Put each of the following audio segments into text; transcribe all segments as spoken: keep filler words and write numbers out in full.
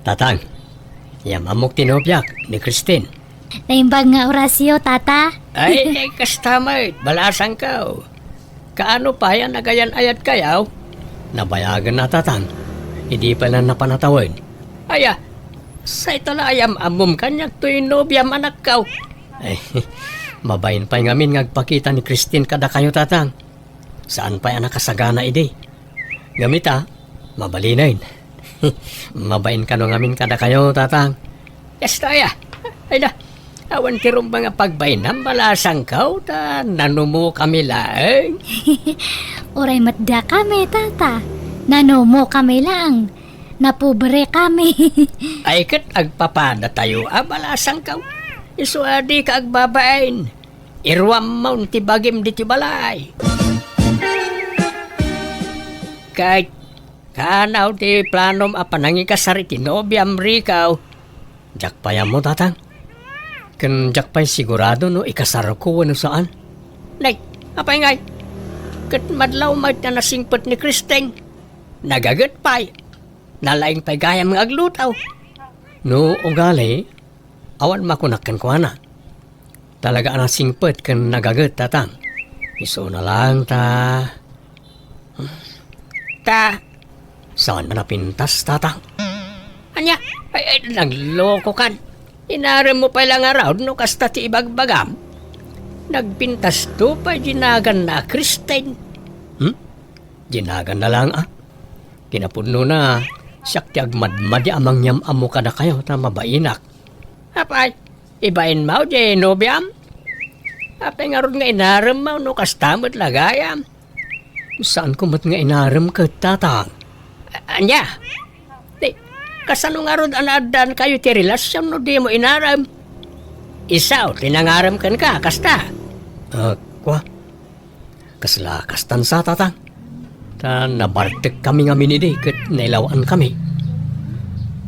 Tatang, yam-ammok ti nobiak ni Christine. Naimbag nga orasyo, Tata. Ay, ay, kasta met, balasangko. Kaano pay a nagayan-ayatkayo? Nabayagen na, Tatang. Idi pay la napan a tawen. Aya, sayta la a yam-ammom kaniak toy nobiam, anakko. Ay, mabain pay ngamin nga agpakita ni Christine kadakayo, Tatang. Saan pay a nakasagana idi. Ngem ita, mabalinen. Mabain kano ngamin kadakayo, Tatang. Kasta aya. Ay da, awan ti rumbeng a pagbainam, balasangko, ta nanumokami laeng. Uray met dakami, Tata. Nanumokami laeng. Napobrekami. Ay ket agpapadatayo a, balasangko. Isu a dika agbabain. Iruammon ti bagim ditoy balay. Ket kaano ti planom a panangikasar iti nobiam, Rico? Diak pay ammo, Tatang. Ken diak pay sigurado no ikasarko wenno saan. Nay, apay ngay? Ket madlaw met a nasingpet ni Christine. Nagaget pay. Nalaing pay gayam nga agluto. No ugali, awan makunak kenkuana. Talaga a nasingpet ken nagaget, Tatang. Isuna laeng ta, ta, saan a napintas, Tatang? Ania? Ay, ay, naglokokan. Inaremmo pay la ngarud no kasta ti ibagbagam. Nagpintasto pay dinaganna a Christine. Hmm? Dinaganna laeng, a? Kinapudnona, siak ti agmadmadi a mangyam-ammo kadakayo ta mabainak. Apay, ibainmo diay nobiam? Apay ngarud nga inaremmo no kasta met la gayam? Saanko met nga inarem ket, Tatang. A-, ania? Di, kasano ngarud a naaddaankayo ti relasion no dimo inarem? Isu ti nangarem kenka, kasta? Ah, kua? Kasla kastan sa, Tatang. Ta nabartekkami ngamin idi ket nailaw-ankami.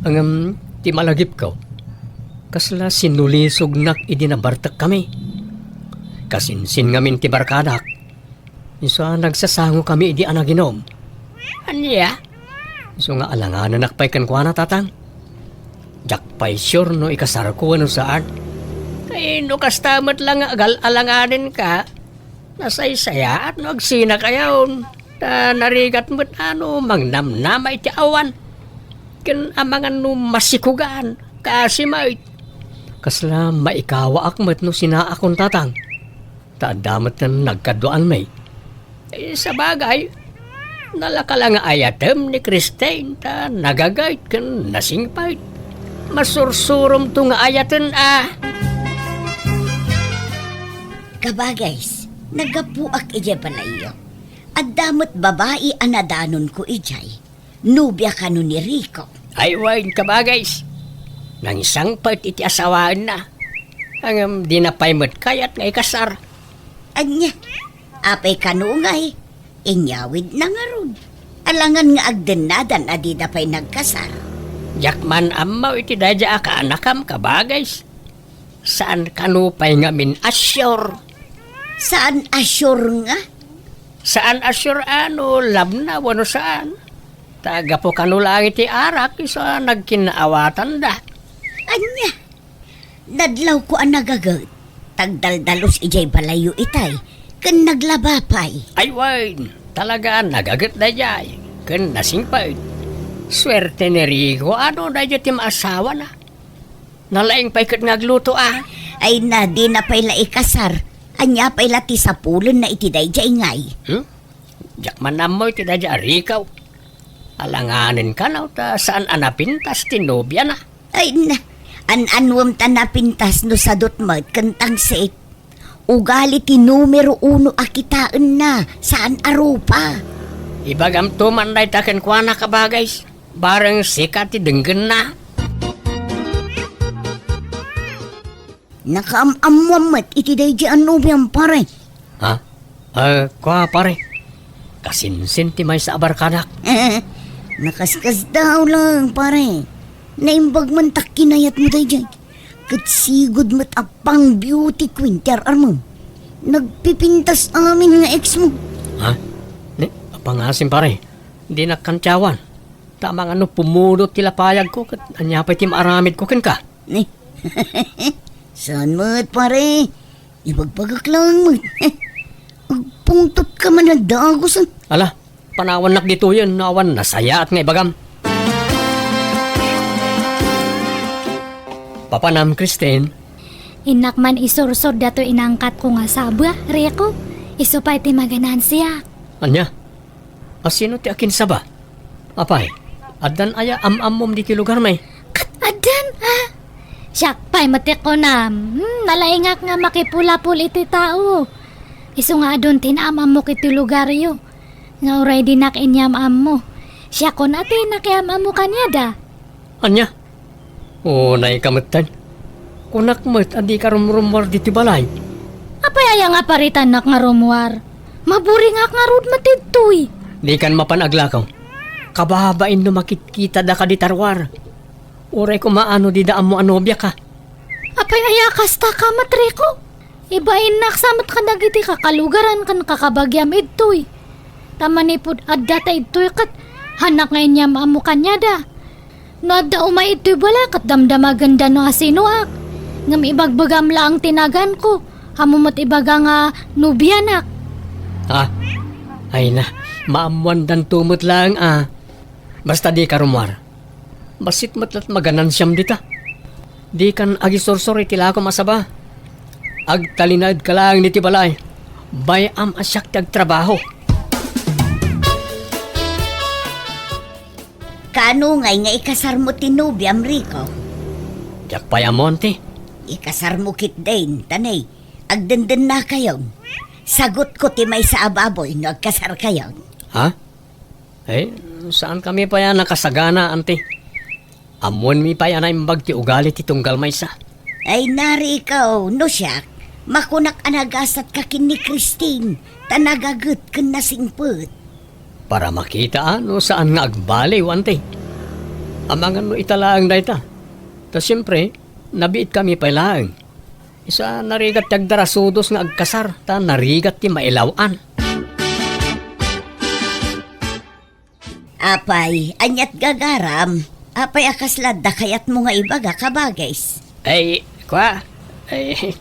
Ngem ti malagipko, kasla sinulisognak idi nabartekkami. Kasinsin ngamin ti barkadak. Isu a nagsasangokami idi a naginom. Ania? Isu nga alanganenak pay kenkuana, Tatang. Diak pay sure no ikasarko wenno saan. Ay, no kasta met la nga agal-alanganenka, nasaysayaat no agsinakayon. Ta narigat met a no mangnamnama iti awan. Ken amangan no masikugan, kaasi met. Kasla maikawaak met no sinaakon, Tatang. Ta adda met nagkaduaanmi. Eh, sabagay, nalaka la nga ayatem ni Christine ta nagaget ken nasingpet. Masursuromto nga ayaten a. Kabagays, naggapuak idiay balayyo. Adda met babai a nadanonko idiay. Nobia kano ni Rico. Ay, wen, kabagays. Nangsangpet iti asawaenna. Ngem dina pay met kayat nga ikasar. Ania? Apay kano ngay? Inyawidna ngarud. Alangan nga agdennadan a dida pay nagkasar. Diak man ammo iti daydiay a kaanakam, kabagays. Saan kano pay ngamin a sure? Saan a sure nga? Saan a sure a no labna wenno saan. Ta gapu kano laeng iti arak isu a nagkinnaawatanda. Ania? Nadlawko a nagaget. Tagdaldalus idiay balayyo itay, ken naglaba pay. Ay wen, talaga a nagaget daydiay, ken nasingpet. Suerte ni Rico a no daydiay ti maasawana. Nalaing pay ket nga agluto a. Ay na, dina pay la ikasar. Ania pay la ti sapulenna iti daydiay ngay? Hmm? Diak man ammo iti daydiay a Rico. Alanganen kano ta saan a napintas ti nobiana. Ay na, an-anuem ta napintas no sadut met ken tangsit. Ugali ti numero uno a kitaenna, saan a rupa. Ibagamto man dayta kenkuana, kabagays. Bareng sika ti denggenna. Nakaam-ammoam met iti daydiay a nobiam, pare. Ha? Ah, kua, pare. Kasinsin ti maysa a barkadak. Nakaskasdaaw lang, pare. Naimbag man ta kinayatmo daydiay. Ket sigud met a pang beauty queen ti ar-armem. Nagpipintas amin nga ex mo. Ha? Ni, apangasim, pare. Dinak kantiawan. Ta amangan no pumudot ti lapayagko, ket ania pay ti maaramidko kenka? Ni, saan met, pare? Ibagbagak laeng met. Agpungtotka man a dagusen. Ala, panawannak ditoyen no awan nasayaat nga ibagam. Papanam, Christine. Innak man isursor datoy inangkatko nga saba, Rico. Isu pay ti maganansiak. Ania? A, sino ti akinsaba? Apay, addan aya am-ammom ditoy lugarmi? Ket addan, a? Siak pay met ti kunam. Hmm, nalaingak nga makipulapol iti tao. Isu nga adun ti naam-ammok iti lugaryo. Nga uray dinak inyam-ammo. Siakon a ti nakiam-ammo kaniada. Ania? Unayka metten. Kunak met a dika rumrummuar ditoy balay. Apay aya nga paritannak nga rummuar? Maburingak ngarud met ditoy. Dikan mapan aglakaw. Kababain no makitkitada kadi ta ruar. Uray koma no dida ammo a nobiaka. Apay aya kasta ka met, Rico? Ibainnak sa met kadagiti kakalugaran ken kakabagiam idtoy. Ta manipud adda ta idtoy ket hanak nga inyam-ammo kaniada. No adda umay idtoy balay ket damdamagenda no asinoak. Ngem ibagbagam laeng ti naganko. Ammo met ibaga nga nobianak. Ah, ay na, maammoandanto met laeng a. Basta dika rummuar. Bassit met la't maganansiam dita. Dikan agisursor iti lakom a saba. Agtalinaedka laeng ditoy balay. Bay-am a siak ti agtrabaho. Kaano ngay nga ikasarmo ti nobiam, Rico? Diak pay ammo, auntie. Ikasarmo ketdin, ta nay, agdendennakayon. Sagutko ti maysa a baboy no agkasarkayon. Ha? Eh, saankami pay a nakasagana, auntie. Ammoenmi pay a naimbag ti ugali ti tunggal maysa. Ay, Rico, no siak, makunak a nagasatka ken ni Christine, ta nagaget ken nasingpet. Para makita a no saan nga agbaliw, auntie. Amangan no ita laeng dayta. Ta siempre, nabiitkami pay laeng. Isu a narigat ti agdarasudos nga agkasar, ta narigat ti mailaw-an. Apay, ania't gagaram? Apay a kasla adda kayatmo nga ibaga, kabagis? Ay, kua, ay,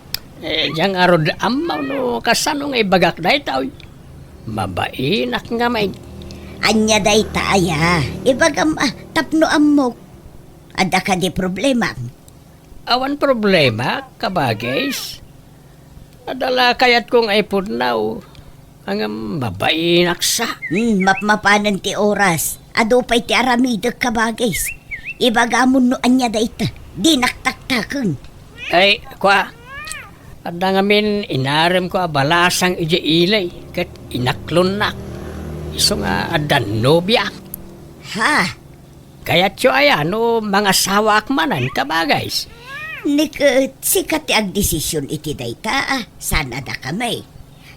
eh, diak ngarud ammo no kasano nga ibagak dayta, oy. Mabainak ngamin. Ania dayta aya? Ibagam a, tapno ammok. Adda kadi problema? Awan problema, kabagis. Adda la kayatko nga ipudnaw, ngem mabainak sa. Hmm, mapmapanen ti oras. Adu pay ti aramidek, kabagis. Ibagamon no ania dayta. Dinak taktaken. Ay, kua. Adda ngamin inaremko a balasang idiay ili, ket inaklonnak. Isu nga adda nobiak. Ha? Kayatyo aya no mangasawaak manen, kabagis? Ni ket, sika ti agdesision iti dayta a, saan a dakami.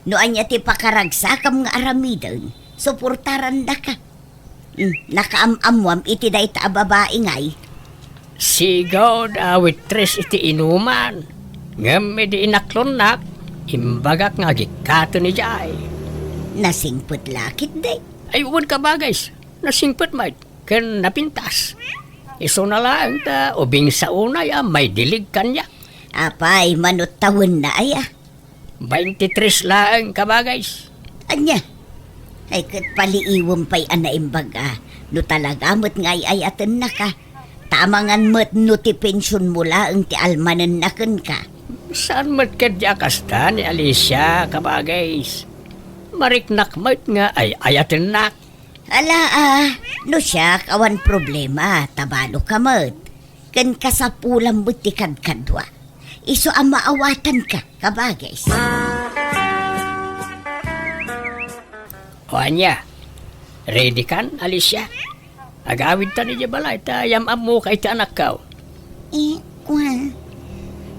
No ania ti pakaragsakam nga aramiden, suportarandaka. Hmm, nakaam-ammoam iti dayta a babai ngay? Sigud a waitress iti inuman. Ngem idi inaklonnak, imbagak nga agikkaten idiay. Nasingpet la ketdi? Ay, wen, kabagis. Nasingpet met. Ken napintas. Isuna laeng ta ubing sa unay a maidilig kaniak. Apay, mano tawenna aya? Baintitres laeng, kabagis. Ania? Ay, ket paliiwem pay a naimbag a no talaga met nga ay-ayatennaka. Ta amangan met no ti pensionmo laeng ti almanenna kenka. Saan met ketdi a kasta ni Alicia, kabagis? Mariknak met nga ay-ayatennak. Ala, a, no siak, awan problema, ta baloka met. Ken kasapulam met ti kadkadua. Isu a maawatanka, kabagis. O ania, ready kan, Alicia? Agawidtan idiay balay ta yam-ammoka iti anakko. Eh, kua,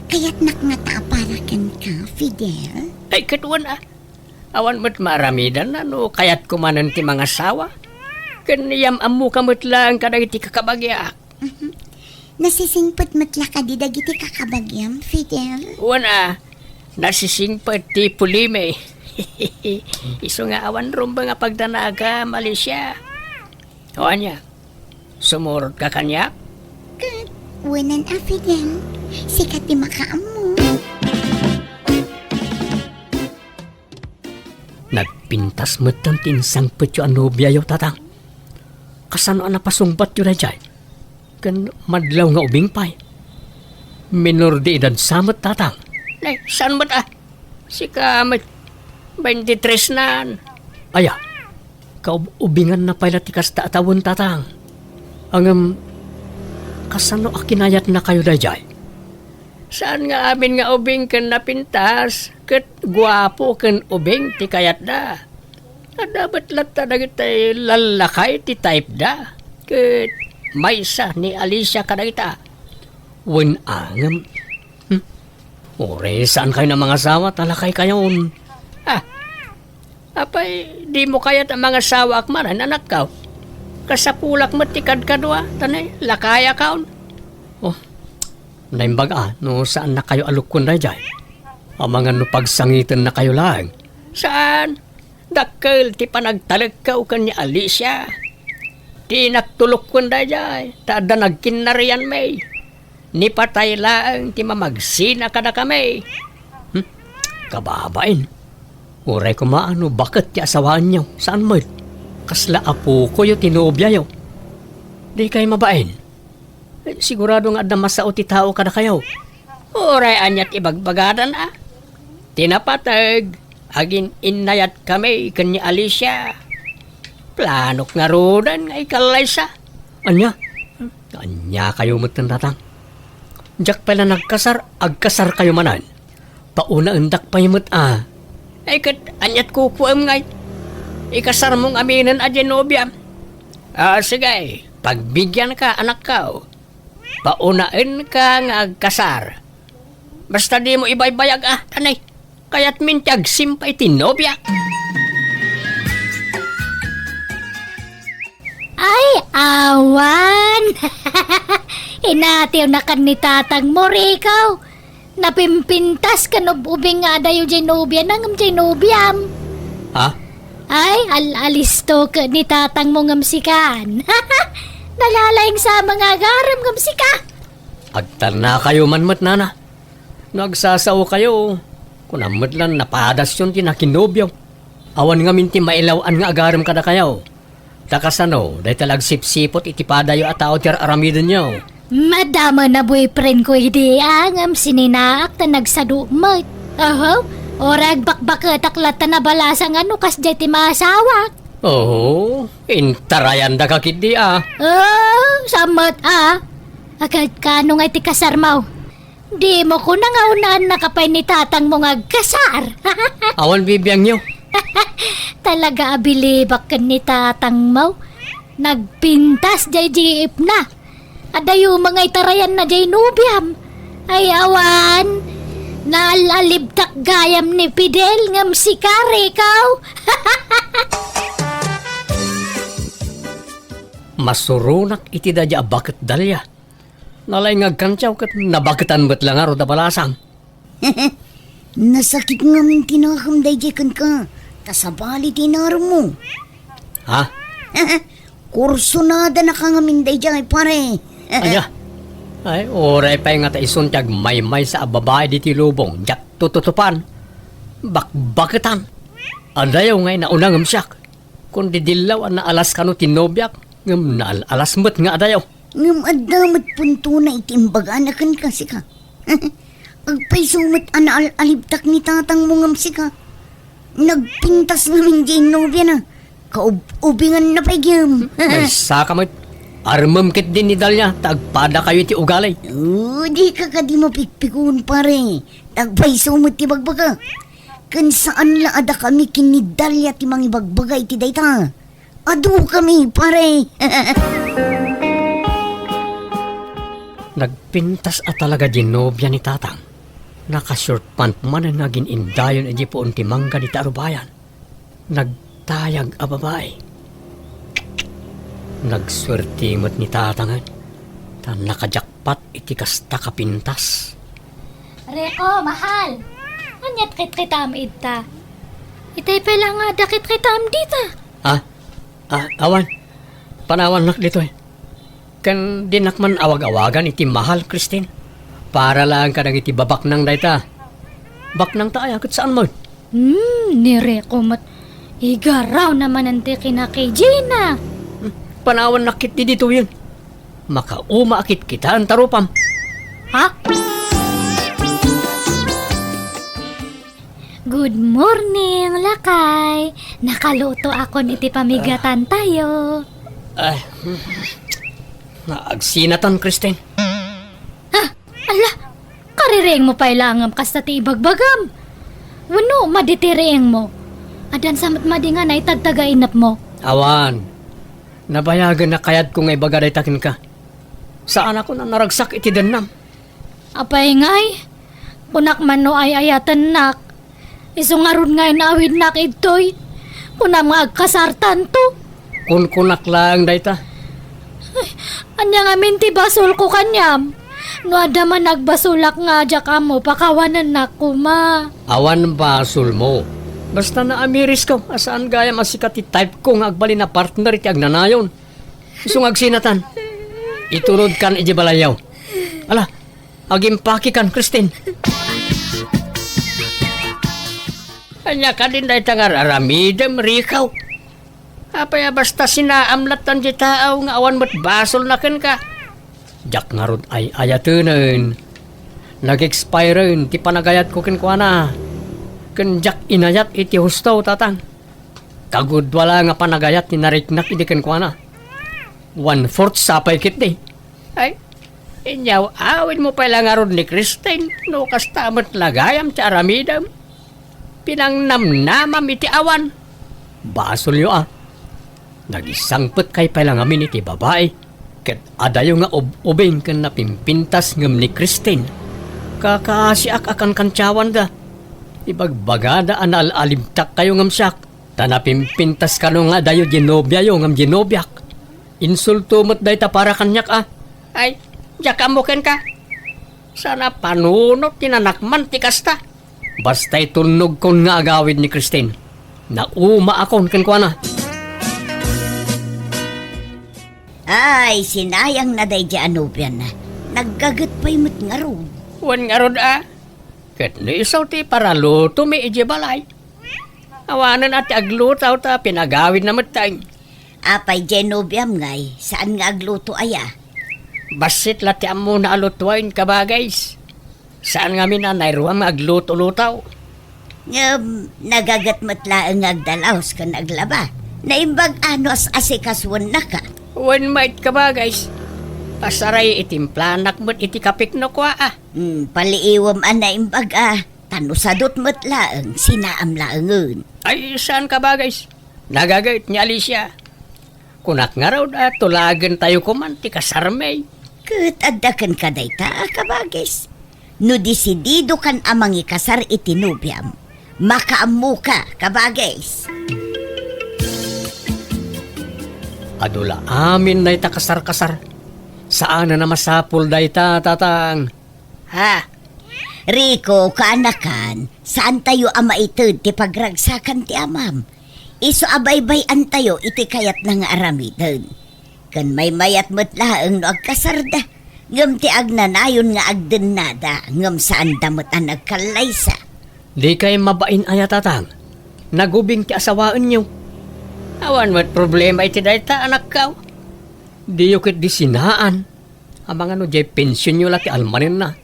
kayatnak ngata a para kenka, Fidel? Ay, ket wen a. Awan met maaramidanna no kayatko manen ti mangasawa. Ken yam-ammoka met laeng kadagiti kakabagiak. Mhm. Nasisingpet met la kadi dagiti kakabagiam, Fidel? Wen a, nasisingpet ti pulimi. Isu nga awan rumbeng a pagdanagam, Alicia. O ania, Sumurotka kaniak? Ket, wenan a Fidel, sika ti makaammo. Nagpintas metten ti insangpetyo a nobiayo, Tatang. Kasano a napasungbatyo daydiay? Ken madlaw nga ubing pay. Menor de edad sa met, Tatang. Nay, saan met a? Sika met, twenty-three nan. Aya, kaub-ubinganna pay la ti kasta a tawen, Tatang. Ngem, kasano a kinayatnakayo daydiay? Saan nga amin nga ubing ken napintas, ket guapo ken ubing ti kayatda. Adda met latta dagiti lallakay ti typeda, ket maysa ni Alicia kadagita. Wen a ngem, hmm, uray saankayon a mangasawa ta lakaykayon. Ah, apay, dimo kayat a mangasawaak manen, anakko? Kasapulak met ti kadkadua, ta ne, lakayakon. Oh, naimbag a, no saannakayo a lukkuen daydiay. Amangan no pagsangitennakayo laeng. Saan? Dakkel ti panagtalekko ken ni Alicia. Dinak lukkuen daydiay, ta adda nagkinnarianmi. Ni patay laeng ti mamagsina kadakami. Hmm? Kababain. Uray koma no baket ti asawaenyo, saan met? Kasla apokoyo ti nobiayo. Dikay mabain. Eh, sigurado nga adda masao ti tao kadakayo. Uray ania ti ibagbagadan a? Ti napateg, agin-innayatkami ken ni Alicia. Planok ngaruden nga ikallaysa. Ania? Aniakayo metten, Tatang? Diak pay la nagkasar, agkasarkayo manen. Paunaendak pay met a. Ay, ket aniat kukuem ngay? Ikasarmo ngaminen a diay nobiam. Ah, sige, pagbigianka, anakko. Paunaenka nga agkasar. Basta dimo ibaybayag a, anay. Kayatmin ti agsimpa iti nobia. Ay, awan! Inatiwnakan ni tatangmo, Rico. Napimpintas ken ub-ubing nga adayo diay nobiana ngem diay nobiam. Ha? Ay, al-alisto ket ni tatangmo ngem sikan. Nalalaing sa mga agarem ngem sika. Agtarnakayo man met, nana. No agsasaokayo, kunam met la napadasyon ti nakinobio. Awan ngamin ti mailaw-an nga agarem kadakayo. Ta kasano, dayta la agsipsiput iti padayo a tao ti ar-aramidenyo. Madama na boyfriend ko idi a, ngem sininaak ta nagsadu met. Oho, uray agbakbaketak latta nabalasang a no kasdiay ti maasawak. Oho, intarayandaka ketdi a. Oh, sammet a. Agad kano nga iti kasarmo? Dimo kuna nga unaennaka pay ni tatangmo nga agkasar. Awan bibiangyo. Talaga a bilibak ken ni tatangmo. Nagpintas diay jeepna. Adayo nga itarayanna diay nobiam. Ay awan. Naal-alibtak gayam ni Fidel ngem sika, Rico. Masuronak iti daydiay a baket, Dalia. Nalaing nga agkantiaw ket nabaketan met la ngarud a balasang. Nasakit ngamin ti nakem daydiay kenka, ta sabali ti inaremmo. Ha? Kursonadanaka ngamin daydiay, pare. Ania? Ay, uray pay nga ta isun ti agmaymaysa a babai ditoy lubong, diak tututupan. Bakbaketan. Adayo nga inauna ngem siak. Kun didillaw a naalas kano ti nobiak, ngem naal-alas met nga adayo. Ngem adda met puntona iti imbagana kenka, sika. Agpayso met a naal-alibtak ni tatangmo ngem sika. Nagpintas ngamin diay nobiana. Kaub-ubinganna pay gem. Maysaka met. Armem ketdi ni Dalia ta agpadakayo iti ugali. Oh, dika kadi mapikpikon, pare. Agpayso met ti bagbaga. Ken saan la a dakami ken ni Dalia ti mangibagbaga iti dayta. Adukami, pare. Nagpintas a talaga diay nobia ni tatang. Naka-short pant manen nga agin-indayon idiay puon ti mangga dita a rubayan. Nagtayag a babai. Nagsuerte met ni tatangen, ta naka-jackpot iti kasta a pintas. Rico, mahal! Aniat kitkitam idta? Itay pay la nga adda kitkitam dita. Ah, ah, awan. Panawannak ditoy. Ken dinak man awag-awagan iti mahal, Christine. Para laeng kadagiti babaknang dayta. Baknangta aya ket saan met? Hmm, ni Rico met. Igarawna manen ti kinakijina. Hmm, panawannak ketdi ditoyen. Makauma a kitkitaen ta rupam. Ha? Good morning, lakay. Nakaluto akon iti pamigatantayo. Ay, agsinatan, Christine. Ah, ala, kaririingmo pay laeng kasta ti ibagbagam. Wenno, madi ti riingmo. Addan sa met madi nga naitad taga inepmo. Awan. Nabayagen a kayatko nga ibaga dayta kenka. Saanakon a naragsak iti dennam. Apay ngay? Kunak man no ay-ayatennak. Isu ngarud ngay naawidnak idtoy. Kunam nga agkasartanto. Kunkunak laeng dayta. Ay, ania ngamin ti basolko kaniam? No adda man agbasolak nga diak ammo, pakawanennak koma. Awan basolmo. Basta naamirisko a saan gayam a sika ti type ko nga agbalin a partner iti agnanayon. Isu nga agsinatan. Iturod kan iti balayyo. Ala, agimpaki kan, Christine. Ania kadin dayta nga ar-aramidem, Rico? Apay a basta sinaam lattan ti tao nga awan met basolna kenka? Diak ngarud ay-ayatenen. Nag-expiren ti panagayatko kenkuana. Ken diak inayat iti husto, tatang. Kagudua la nga panagayat ti nariknak idi kenkuana. One-fourth sa pay ketdi. Ay, inyaw-awidmo pay la ngarud ni Christine no kasta met la gayam ti aramidem. Pinangnamnamam iti awan. Basolyo a. Nagisangpetkay pay la ngamin iti babai. Ket adayo nga ub-ubing ken napimpintas ngem ni Christine. Kakaasiak a kankantiawanda. Ibagbagada a naal-alimtakkayo ngem siak. Ta napimpintas kano nga adayo diay nobiayo ngem diay nobiak. Insulto met dayta para kaniak a. Ay, diak ammo kenka. Saan a panunot ti nanakman ti kasta. Basta itulnogkon nga agawid ni Christine. Naumaakon kenkuana. Ay, sinayangna daydiay a nobiana. Naggaget pay met ngarud. Wen ngarud a. Ket no isu ti paralutomi idiay balay. Awanen a ti agluto ta pinagawidna met tay. Apay diay nobiam ngay, saan nga agluto aya? Bassit la ti ammona a lutoen, kabagays. Saan ngamin a nairuam nga agluto-luto. Ngem, nagaget met laeng nga agdalaos ken aglaba. Naimbag a no as-asikasuennaka. Wen met, kabagays. Pasaray, itimplanak met iti kapek no kua a. Hmm, paliiwem a naimbag a. Ta no sadut met laeng, sinaam laengen. Ay, saan, kabagays. Nagaget ni Alicia. Kunak ngarud a tulagentayo koman ti kasarmi. Ket adda kenka dayta a kabagis. No disididokan a mangikasar iti nobiam, makaammoka, kabagis. Adu la amin dayta kasar-kasar. Saanen a masapul dayta, tatang. Ha? Rico, kaanakan, saantayo a maited ti pagragsakan ti amam. Isu a baybay-antayo iti kayatna nga aramiden. Ken maymayat met laeng no agkasarda, ngem ti agnanayon nga agdennada, ngem saanda met a nagkallaysa. Dikay mabain aya, tatang? Nagubing ti asawaenyo. Awan met problema iti dayta, anakko. Diyo ketdi sinaan. Amangan no diay pensionyo la ti almanenna.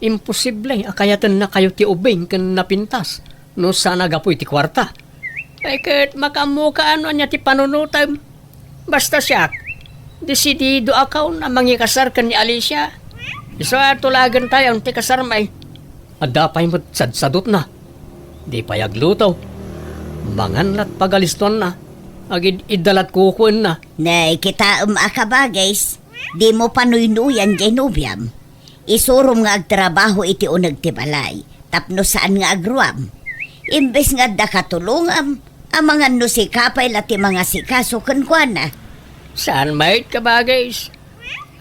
Imposible a kayatennakayo ti ubing ken napintas no saan a gapu iti kuarta. Ay, ket makaammoka no ania ti panunotem. Basta siak, disididoakon a mangikasar ken ni Alicia. Isu a tulagentayon ti kasarmi. Adda pay met sadsadutna. Di pay agluto. Mangan lat pagalistoanna. Agid-idda lat kukuenna. Nay, kitaem a kabagis. Dimo panuynuyan diay nobiam. Isurom nga agtrabaho iti uneg ti balay, tapno saan nga agruam. Imbes nga adda katulongam, amangan no sika pay la ti mangasikaso kenkuana. Saan met, kabagis.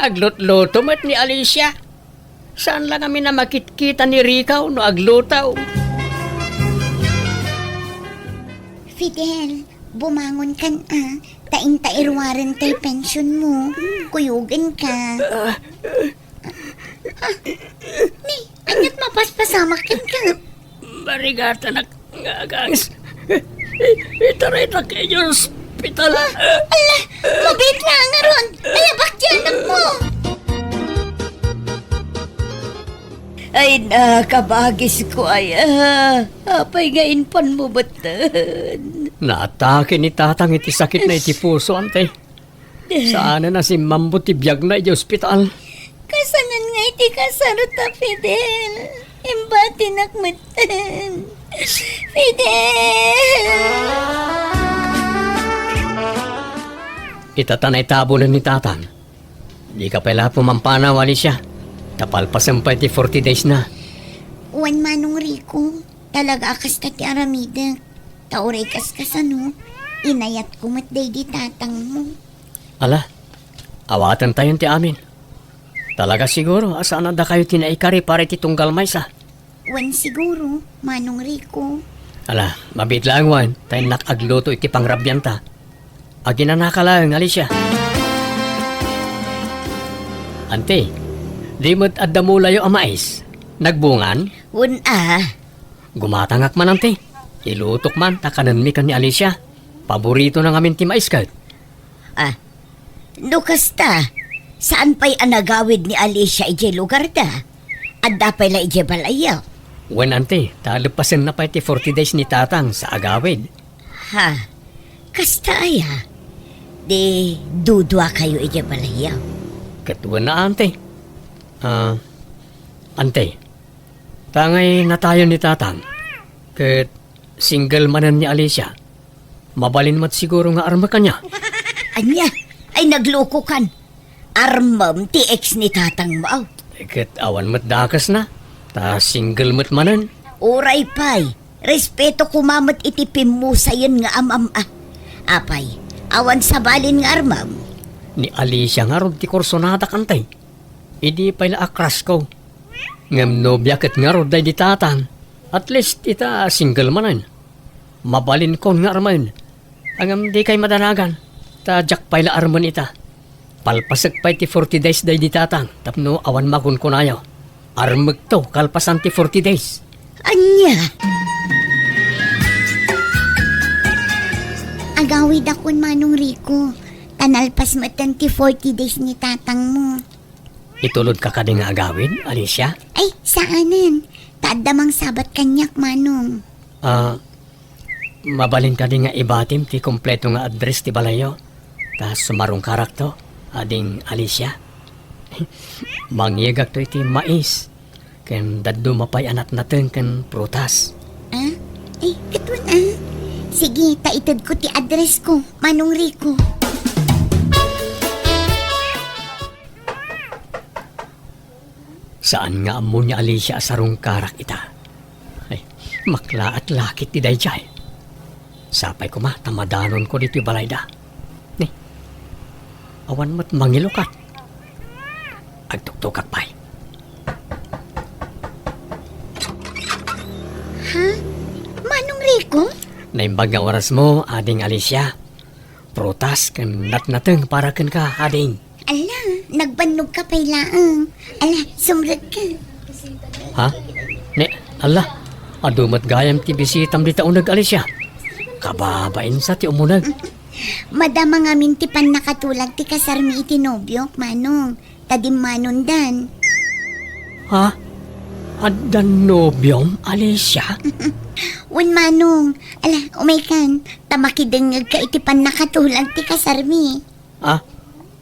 Aglutluto met ni Alicia. Saan la ngamin a makitkita ni Rico no agluto. Fidel, bumangon kan a. Ta inta iruaren tay pensionmo, kuyogenka. Ah, ni, aniat mapaspasamak kenka? Marigatanak nga aganges. Itaraytak idiay ospital. Ala, mabiit nga ngarud. Ay, abak ti anakmo. Ay, nakabagisko, ay, ah, apay nga impanmo metten? Naatake ni Tatang iti sakitna iti puso, ante. Saanen a simmambut ti biagna idiay ospital. Kasanen nga iti kasarta, Fidel. Imbatinak metten. Fidel! Ita ta naitabunen ni Tatang. Dika pay la pumampanaw, Alicia. Ta palpasen pay ti forty days na. Wen, Manong Rico, talaga a kasta ti aramidek. Ta uray kaskasano, inayatko met daydi tatangmo. Ala, awatentayon ti amin. Talaga siguro a saan a dakayo ti naikari para iti tunggal maysa. Wen siguro, Manong Rico. Ala, mabiit laeng wen, ta innak agluto iti pangrabianta. Aginanaka laeng, Alicia. Anti, di met adda mulayo a mais? Nagbungan? Wen a. Gumatangak man, anti. Ilutok man, ta kanenmi ken ni Alicia. Paboritona ngamin ti mais ket. Ah, no kasta, saan pay a nagawid ni Alicia idiay lugarda? Adda pay la idiay balayyo? Wen, anti, ta leppasenna pay ti forty days ni Tatang sa agawid. Ha? Kasta aya? Di duduakayo idiay balayyo? Ket wen a, anti. Ah, anti. Ta ngay natayon ni Tatang, ket single manen ni Alicia. Mabalin met siguro nga armek kaniak. Ania? Ay, naglukokan. Armem ti ex ni tatangmo, aw. Ket awan met dakesna, ta single met manen. Uray pay, respeto koma met iti pimmusayen nga amam a. Apay, awan sabalin nga armem? Ni Alicia ngarud ti kursonadak, anti. Idi pay la a crush ko. Ngem nobia ket ngarud daydi Tatang. At least ita single manen. Mabalinkon nga armen. Ngem dikay madanagan, ta diak pay la armen ita. Palpasek pay ti forty days daydi Tatang tapno awan makunkunayo. Armekto kalpasan ti forty days. Ania? Agawidakon, Manong Rico, ta nalpas metten ti forty days ni tatangmo. Itulod ka kadi nga agawid, Alicia? Ay, saanen. Ta adda mangsabat kaniak, Manong. Ah, mabalin kadi nga ibatim ti kompleto nga address ti balayyo? Ta sumarungkarakto, ading Alicia. Mangngegakto iti mais, ken dadduma pay a natnateng ken prutas. Ah? Ay, ket wen a. Sige, ta itedko ti address ko, Manong Rico. Saan nga ammo ni Alicia a sarungkarak ita. Ay, maklaat lakit ti daydiay. Sapay koma ta madanonko ditoy balayda. Ni, awan met mangilukat. Agtuktukak pay. Ha? Manong Rico? Naimbag nga orasmo, Ading Alicia. Prutas ken natnateng para kenka, ading. Ala, nagbannogka pay laeng. Ala, sumrekka. Ha? Ne, ala, adu met gayam ti bisitam dita uneg, Alicia. Kababain sa ti umuneg. Madama ngamin ti pannakatulag ti kasarmi iti nobiok, Manong. Ta dimmanondan. Ha? Addan nobiom, Alicia? Wen, Manong. Ala, umaykan, ta makidengngegka iti pannakatulag ti kasarmi. Ah?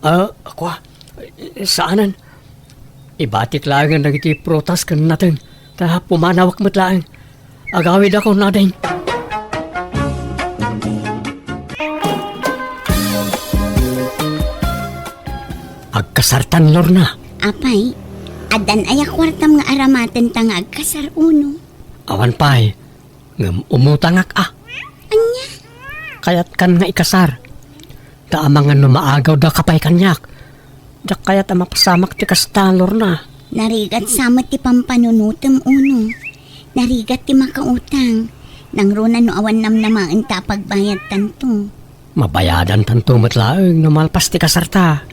Ah, kua? Saanen. Ibatik laengen dagiti prutas ken nateng, ta pumanawak met laeng. Agawidakon, ading. Agkasartan, Lorna. Apay, addan aya kuartam nga aramatenta nga agkasar, uno? Awan pay, ngem umutangak a. Ania? Kayatkan nga ikasar. Ta amangan no maagawdaka pay kaniak. Diak kayat a mapasamak ti kasta, Lorna. Narigat sa met ti pampanunotem, uno. Narigat ti makautang. Nangruna no awan namnamaenta a pagbayadtanto. Mabayadantanto met laeng no malpas ti kasarta.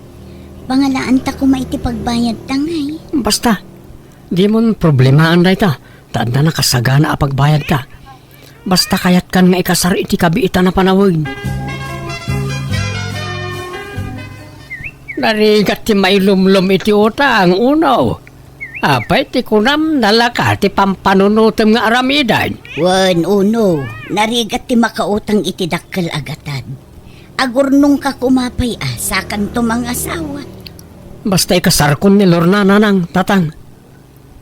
Pangalaanta koma iti pagbayadta, ngay. Basta, dimon problemaen dayta, ta adda nakasagana a pagbayadta. Basta kayatkan nga ikasar iti kabiitan a panawen. Narigat ti mailumlom iti utang, Uno. Apay ti kunam, nalaka ti pampanunotem nga aramiden? Wen, Uno, narigat ti makautang iti dakkel a gatad. Agurnongka koma pay a, sakanto mangasawa. Basta ikasarkon ni Lorna, Nanang, Tatang.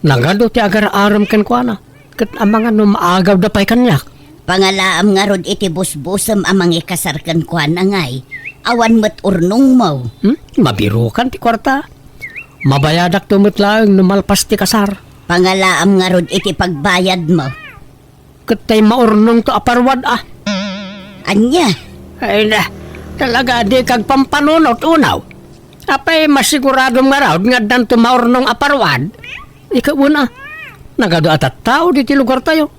Nagadu ti agar-arem kenkuana, ket amangan no maagawda pay kaniak. Pangalaam ngarud iti busbusem a mangikasar kenkuana, ngay, awan met urnongmo. Hmm? Mabirokan ti kuarta. Mabayadakto met laeng no malpas ti kasar. Pangalaam ngarud iti pagbayadmo. Ket tay maurnongto a parwad, a. Ania? Ay na, talaga dika agpampanunot, Uno. Apay masiguradom ngarud nga addanto maurnong a parwad? Ikaw, Uno, nagadu a tattao ditoy lugartayo.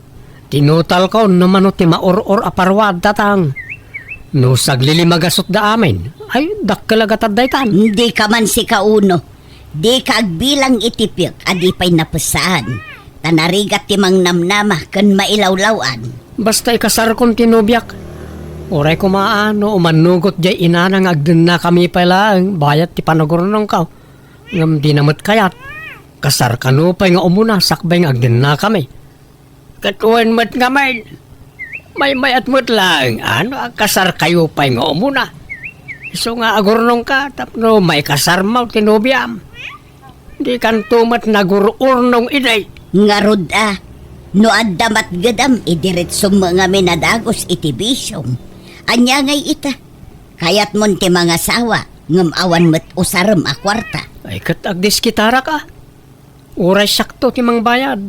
Tinutalko no mano ti maur-or a parwad, Tatang. No saglilimagasutda amin, ay, dakkel a gatad daytan. Dika man sika, Uno. Dika agbilang iti piek a di pay napessaan, ta narigat ti mangnamnama ken mailawlaw-an. Basta ikasarkon ti nobiak. Uray koma a no umannugot diay inana nga agdennakami pay laeng bayat ti panagurnongko, ngem dina met kayat. Kasar kano pay nga umuna sakbay nga agdennakami. Ket wen met ngamin, maymayat met laeng a no agkasarkayo pay nga umuna. Isu nga agurnongka tapno maikasarmo ti nobiam. Dikanto met nagur-urnong idi. Ngarud a, no adda matgedam, idiretsom ngamin a dagus iti bisiom. Ania ngay ita? Kayatmon ti mangasawa, ngem awan met usarem a kuarta. Ay, ket agdiskitarak a. Uray siakto ti mangbayad.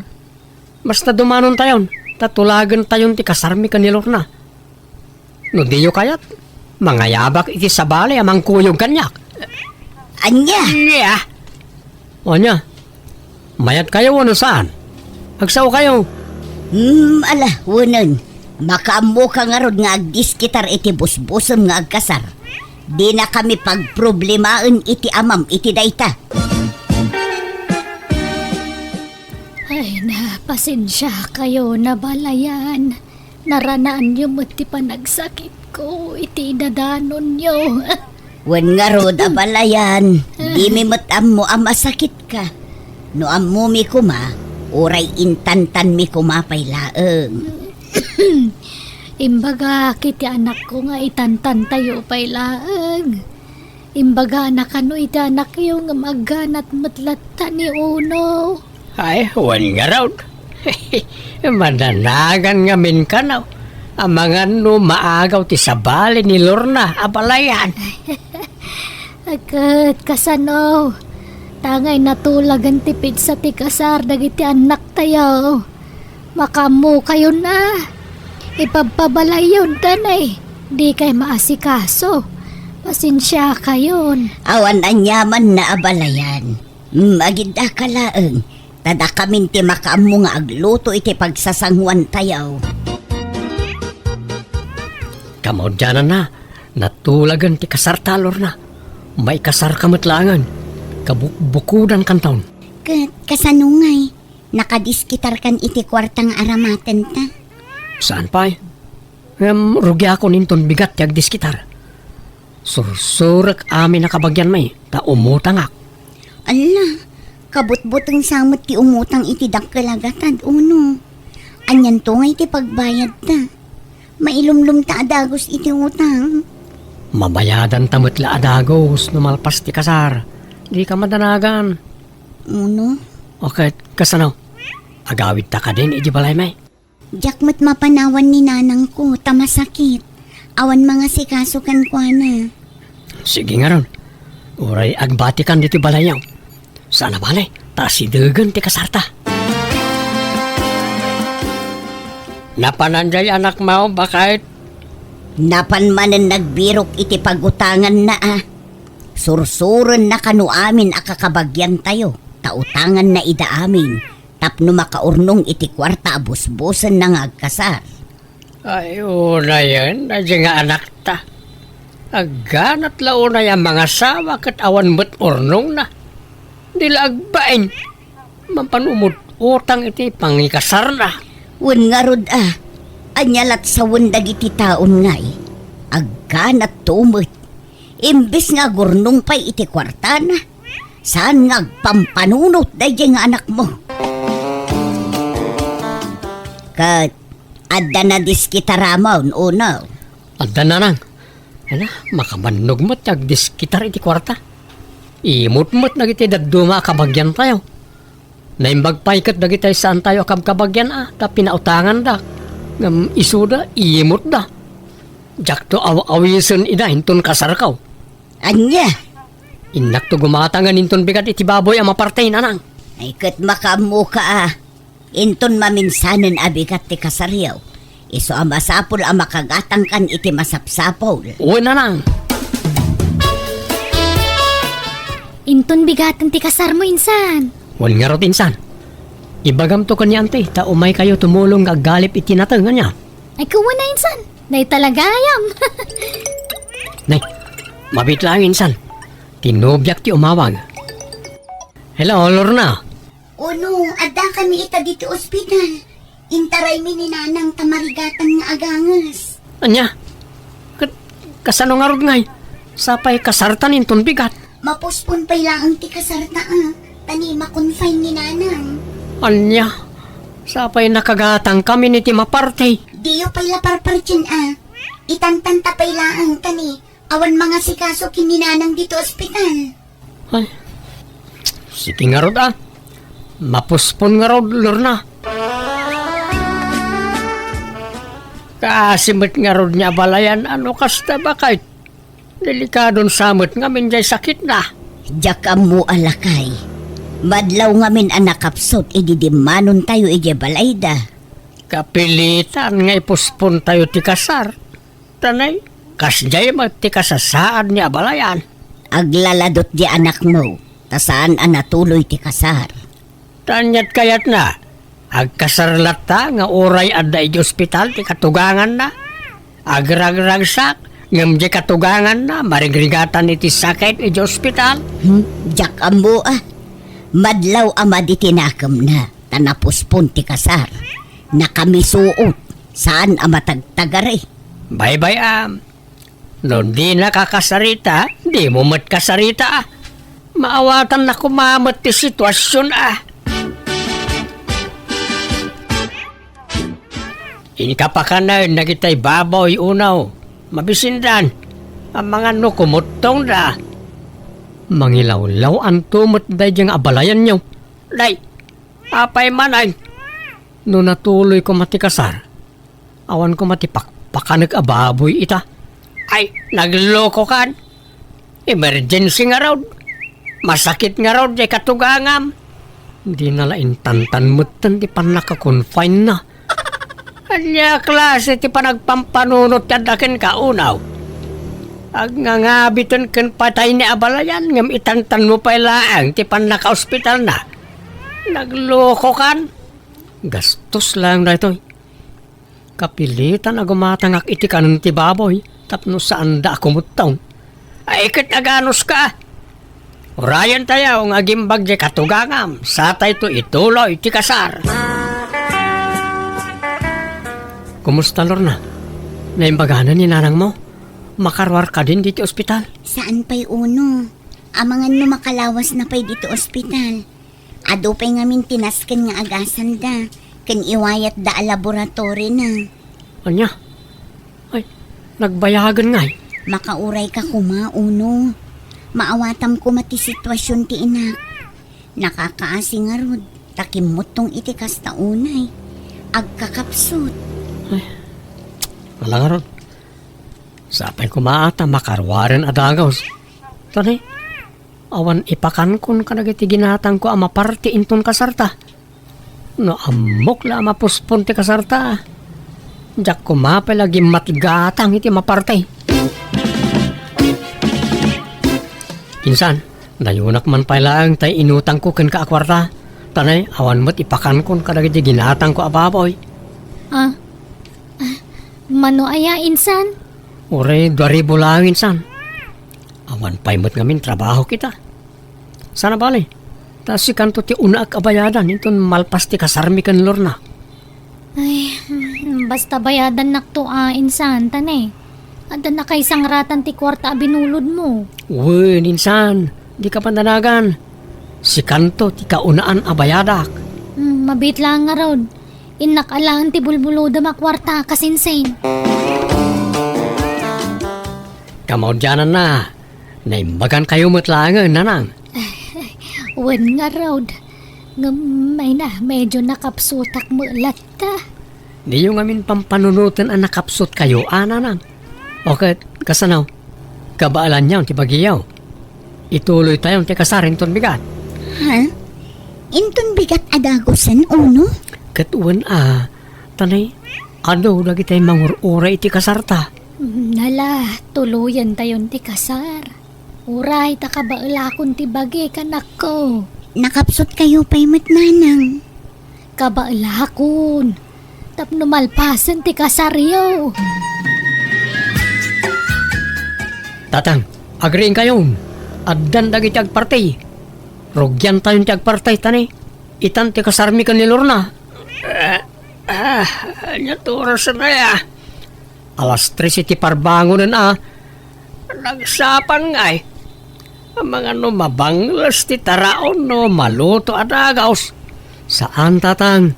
Basta dumanontayon, ta tulagentayon ti kasarmi ken ni Lorna. No diyo kayat, mangayabak iti sabali a mangkuyog kaniak. Ania? Ania? Ania? Mayatkayo wenno saan? Agsaokayo. Hmm, ala, wenen. Makaammoka ngarud nga agdiskitar iti busbusem nga agkasar. Dinakami pagproblemaen iti amam iti dayta. Ay na, pasensiakayon a balayan. Naranaanyo met ti panagsakitko iti inadanonyo. Wen ngarud a balayan, dimi met ammo a masakitka. No ammomi koma, uray intantanmi koma pay laeng. Imbagak iti anakko nga itantantayo pay laeng. Imbagana kano iti anakyo ngem agganat met latta ni Uno. Ay, wen ngarud. Madanagan ngamin kano. Amangan no maagaw ti sabali ni Lorna a balayan. Ket kasano? Tangay natulagan ti petsa ti kasar dagiti annaktayo. Makaammokayon a. Ipabpabalayyon ta nay. Dikay maasikaso. Pasensiakayon. Awan aniamanna a balayan. Mm, agiddaka laeng. Ta dakamin ti makaammo nga agluto iti pagsasanguantayo. Kamaudiananna, natulagen ti kasarta, Lorna. Maikasarka met laengen. Kabukbukodankanton. Ket kasano ngay? Nakadiskitarkan iti kuarta nga aramatenta? Saan pay? Ngem rugiakon inton bigat ti agdiskitar. Sursurek amin a kabagianmi, ta umutangak. Alla, kabutbuteng sa met ti umutang iti dakkel a gatad, Uno. Anianto ngay ti pagbayadta? Mailumlomta a dagus iti utang. Mabayadanta met la a dagus no malpas ti kasar. Dika madanagan. Uno? O ket, kasano? Agawidta kadin iti balaymi? Diak met mapanawan ni nanangko ta masakit. Awan mangasikaso kenkuana. Sige ngarud. Uray agbatikan ditoy balayyo. Saan a bale, ta asidegen ti kasarta. Napanan diay anakmo, baket? Napan manen nagbirok iti pagutanganna a. Sursurenna kano amin a kakabagiantayo, ta utanganna ida amin tapno makaurnong iti kuarta a busbusenna nga agkasar. Ay, unayen, adi nga anakta. Agganat la unay a mangasawa ket awan met urnongna. Di la agbain. Mapan umut-utang iti pangikasarna. Wen ngarud a, ania lat sawen dagiti taon ngay? Agganat to met. Imbes nga agurnong pay iti kuartana, saan nga agpampanunot daydiay nga anakmo? Ket adda nadiskitaramon, uno? Adda, nanang. Ala, makabannog met ti agdiskitar iti kuarta. Imot met dagiti dadduma a kabagiantayo. Naimbag pay ket dagiti saantayo a kabkabagian a ta pinautanganda. Ngem isuda, imotda. Diakto aw-awisen ida inton kasarko. Ania? Innakto gumatangen inton bigat iti baboy a maparti, nanang. Ay, ket makaammoka a. Inton maminsanen a bigat ti kasaryo, isu a masapul a makagatangkan iti masapsapul. Wen, nanang. Inton bigaten ti kasarmo, insan. Wen ngarud, insan. Ibagamto ken ni Auntie ta umaykayo tumulong nga aggalip iti nateng, ania? Ay, kuana, insan. Dayta la gayam. Nay, mabiit laeng, insan. Ti nobiak ti umawag. Hello, Lorna. Uno, addakami ita ditoy ospital. Intaraymi ni Nanang ta marigatan nga aganges. Ania? Ket kasano ngarud ngay? Sapay kasartan inton bigat. Mapospon pay laeng ti kasarta, a. Ta ni ma-confine ni Nanang. Ania? Sapay nakagatangkamin iti maparti. Diyo pay la parpartien, a. Itantanta pay laeng ta ni awan mangasikaso ken ni Nanang ditoy ospital. Ay, sige ngarud, a. Mapospon ngarud, Lorna. Kaasi met ngarud ni abalayan a no kasta, baket delikadon sa met ngamin jay sakitna. Diak ammo a, lakay. Madlaw ngamin a nakapsut idi dimmanontayo idiay balayda. Kapilitan nga ipospontayo ti kasar. Ta nay, kasdiay met ti kasasaad ni abalayan. Aglaladot di anakmo, ta saan a natuloy ti kasar. Ta aniat kayatna, agkasar latta nga uray adda idiay ospital ti katuganganna. Agragragsak, ngem diay katuganganna, marigrigatan iti sakit idiay ospital. Hmm, diak ammo, a. Madlaw a madi ti nakemna, ta napospon ti kasar. Nakamisuot, saan a matagtagari. Baybay-am. No dinaka kasarita, dimo met kasarita. Maawatanna koma met ti situasion, a. Inka pakanen dagitay baboy, uno. Mabisindan. Amangan no kumuttongda. Mangilawlaw-anto met daydiay nga abalayanyo. Nay, apay manen? No natuloy koma ti kasar, awan koma ti pakpakanek a baboy ita. Ay, naglokokan. Emergency ngarud. Masakit ngarud diay katugangam. Dina la intantan metten ti pannaka-confine-na. Ania klase ti panagpampanunot ti adda kenka, uno? Agngangabiton ken patay ni abalayan ngem itantanmo pay laeng ti pannakaospitalna. Naglokokan. Gastos laeng daytoy. Kapilitan a gumatangak iti kanen ti baboy tapno saanda a kumuttong. Ay, ket aganuska. Urayentayo nga agimbag diay katugangam, satayto ituloy ti kasar. Kumusta, Lorna? Naimbaganan ni nanangmo? Makaruar kadin ditoy ospital? Saan pay, uno. Amangan no makalawasna pay ditoy ospital. Adu pay ngamin ti nasken nga agasanda, ken iwayatda a laboratorina. Ania? Ay, nagbayagen ngay? Makaurayka koma, uno. Maawatam koma ti situasion ti inak. Nakakaasi ngarud, ta kimmuttong iti kasta unay. Agkakapsut. Ay, ala ngarud. Sapay koma ta makaruaren a dagus. Tani, awan ipakankon kadagiti ginatangko a maparti inton kasarta. No ammok la a mapospon ti kasarta, diak koma pay la gimmatgatang iti maparti. Insan, dayunak man pay laeng tay inutangko kenka a kuarta. Tanay, awan met ipakankon kadagiti ginatangko a baboy. Ah, ah, mano aya, insan? Uray dua ribu laeng, insan. Awan pay met ngamin trabaho kita. Sana bale, ta sikanto ti unaak a bayadan inton malpas ti kasarmi ken Lorna. Ay, hmm, basta bayadannakto a, insan, ta ne, adda nakaisangratan ti kuarta a binulodmo. Wen, insan, dika pandanagan. Sikanto ti kaunaan a bayadak. Hmm, mabiit laeng ngarud. Innak alaen ti bulbulodem a kuarta, kasinsin. Kamaudiananna, naimbagankayo met laengen, nanang. Wen ngarud. Ngem, ay na, medyo nakapsutak met latta. Diyo ngamin pampanunoten a nakapsutkayo, a, nanang. O ket, kasano? Kabaelanyon ti bagiyo. Ituloytayon ti kasar inton bigat. Ha? Inton bigat a dagusen, Uno? Ket wen a, ta ne, adu dagiti mangur-uray iti kasarta. Nala, tuloyentayon ti kasar. Uray ta kabaelakon ti bagik, anakko. Nakapsutkayo pay met, nanang. Kabaelakon. Tapno malpasen ti kasaryo. Tatang, agriingkayon. Addan dagiti agparti. Rugiantayon ti agparti, ta ne, itan ti kasarmi ken ni Lorna. Ah, ah, ania ti oras a, Alas tres iti parbangonen a. Nagsapan ngay. Amangan no mabangles ti taraon no maluto a dagaws. Saan, tatang.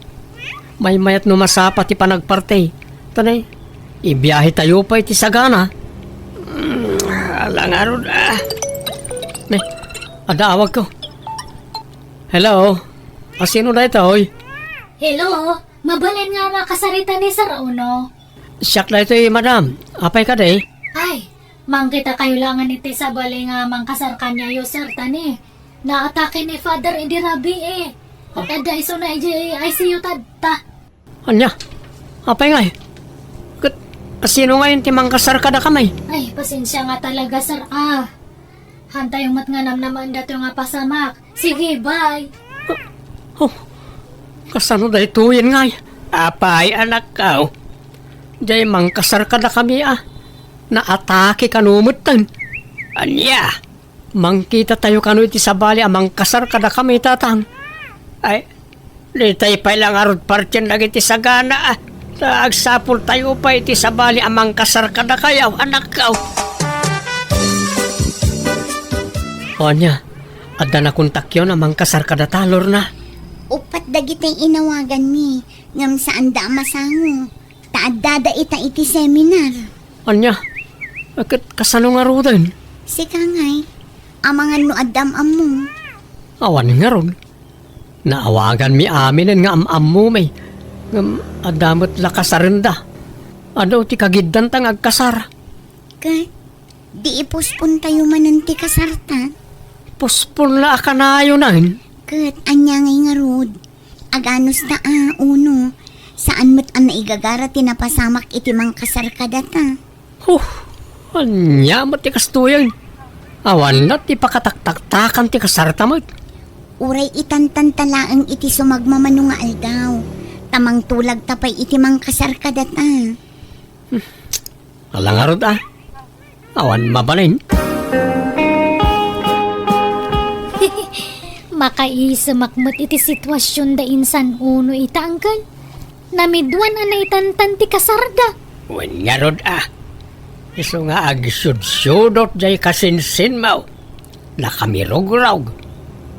Maymayat no masapa ti panagparti. Ta ne, ibiahetayo pay ti sagana. Mm, ala ngarud a. Ne, adda awagko. Hello? Asino daytoy? Hello? Mabalin nga makasarita ni Sir Uno? Siak daytoy, madam. Apay kadi? Ay, mangkitakayo laengen iti sabali nga mangkasar kaniayo, sir, ta ne, naatake ni Father idi rabii. Ket adda isuna idiay I C U tatta. Ania? Apay ngay? Ket asino ngay ti mangkasar kadakami? Ay, pasensia nga talaga, sir, a. Hantayo met nga namnamaen datoy nga pasamak. Sige, bye. Oh, kasano daytoyen ngay? Apay, anakko? Diay mangkasar kadakami a. Naatake kano metten. Ania? Mangkitatayo kano iti sabali a mangkasar kadakami, tatang? Ay, ditay pay la ngarud partien dagiti sagana a. Ta agsapultayo pay iti sabali a mangkasar kadakayo, anakko. O ania, adda nakontakyon a mangkasar kadata, Lorna? Uppat dagiti inawaganmi, ngem saanda a masango, ta addada ita iti seminar. Ania? Ket kasano ngaruden? Sika ngay, amangan no adda am-ammo. Awan ngarud. Naawaganmi aminen nga am-ammomi, ngem adda met la kasarenda. Adu ti kagiddanta nga agkasar. Ket, di ipospontayo manen ti kasarta? Pospon la a kanayonen. Ket, ania ngay ngarud? Aganusta a, Uno, saan met a naigagara ti napasamak iti mangkasar kadata. Huh, ania met ti kastoyen? Awan la ti pakataktaktakan ti kasarta met. Uray itantanta laeng iti sumagmamano nga aldaw, ta mangtulagta pay iti mangkasar kadata. Ala ngarud a. Awan mabalin. Makaisemak met iti situasion da insan Uno ita, Uncle. Namiduan a naitantan ti kasarda. Wen ngarud a. Isu nga agsudsudot jay kasinsinmo. Nakamirugrog.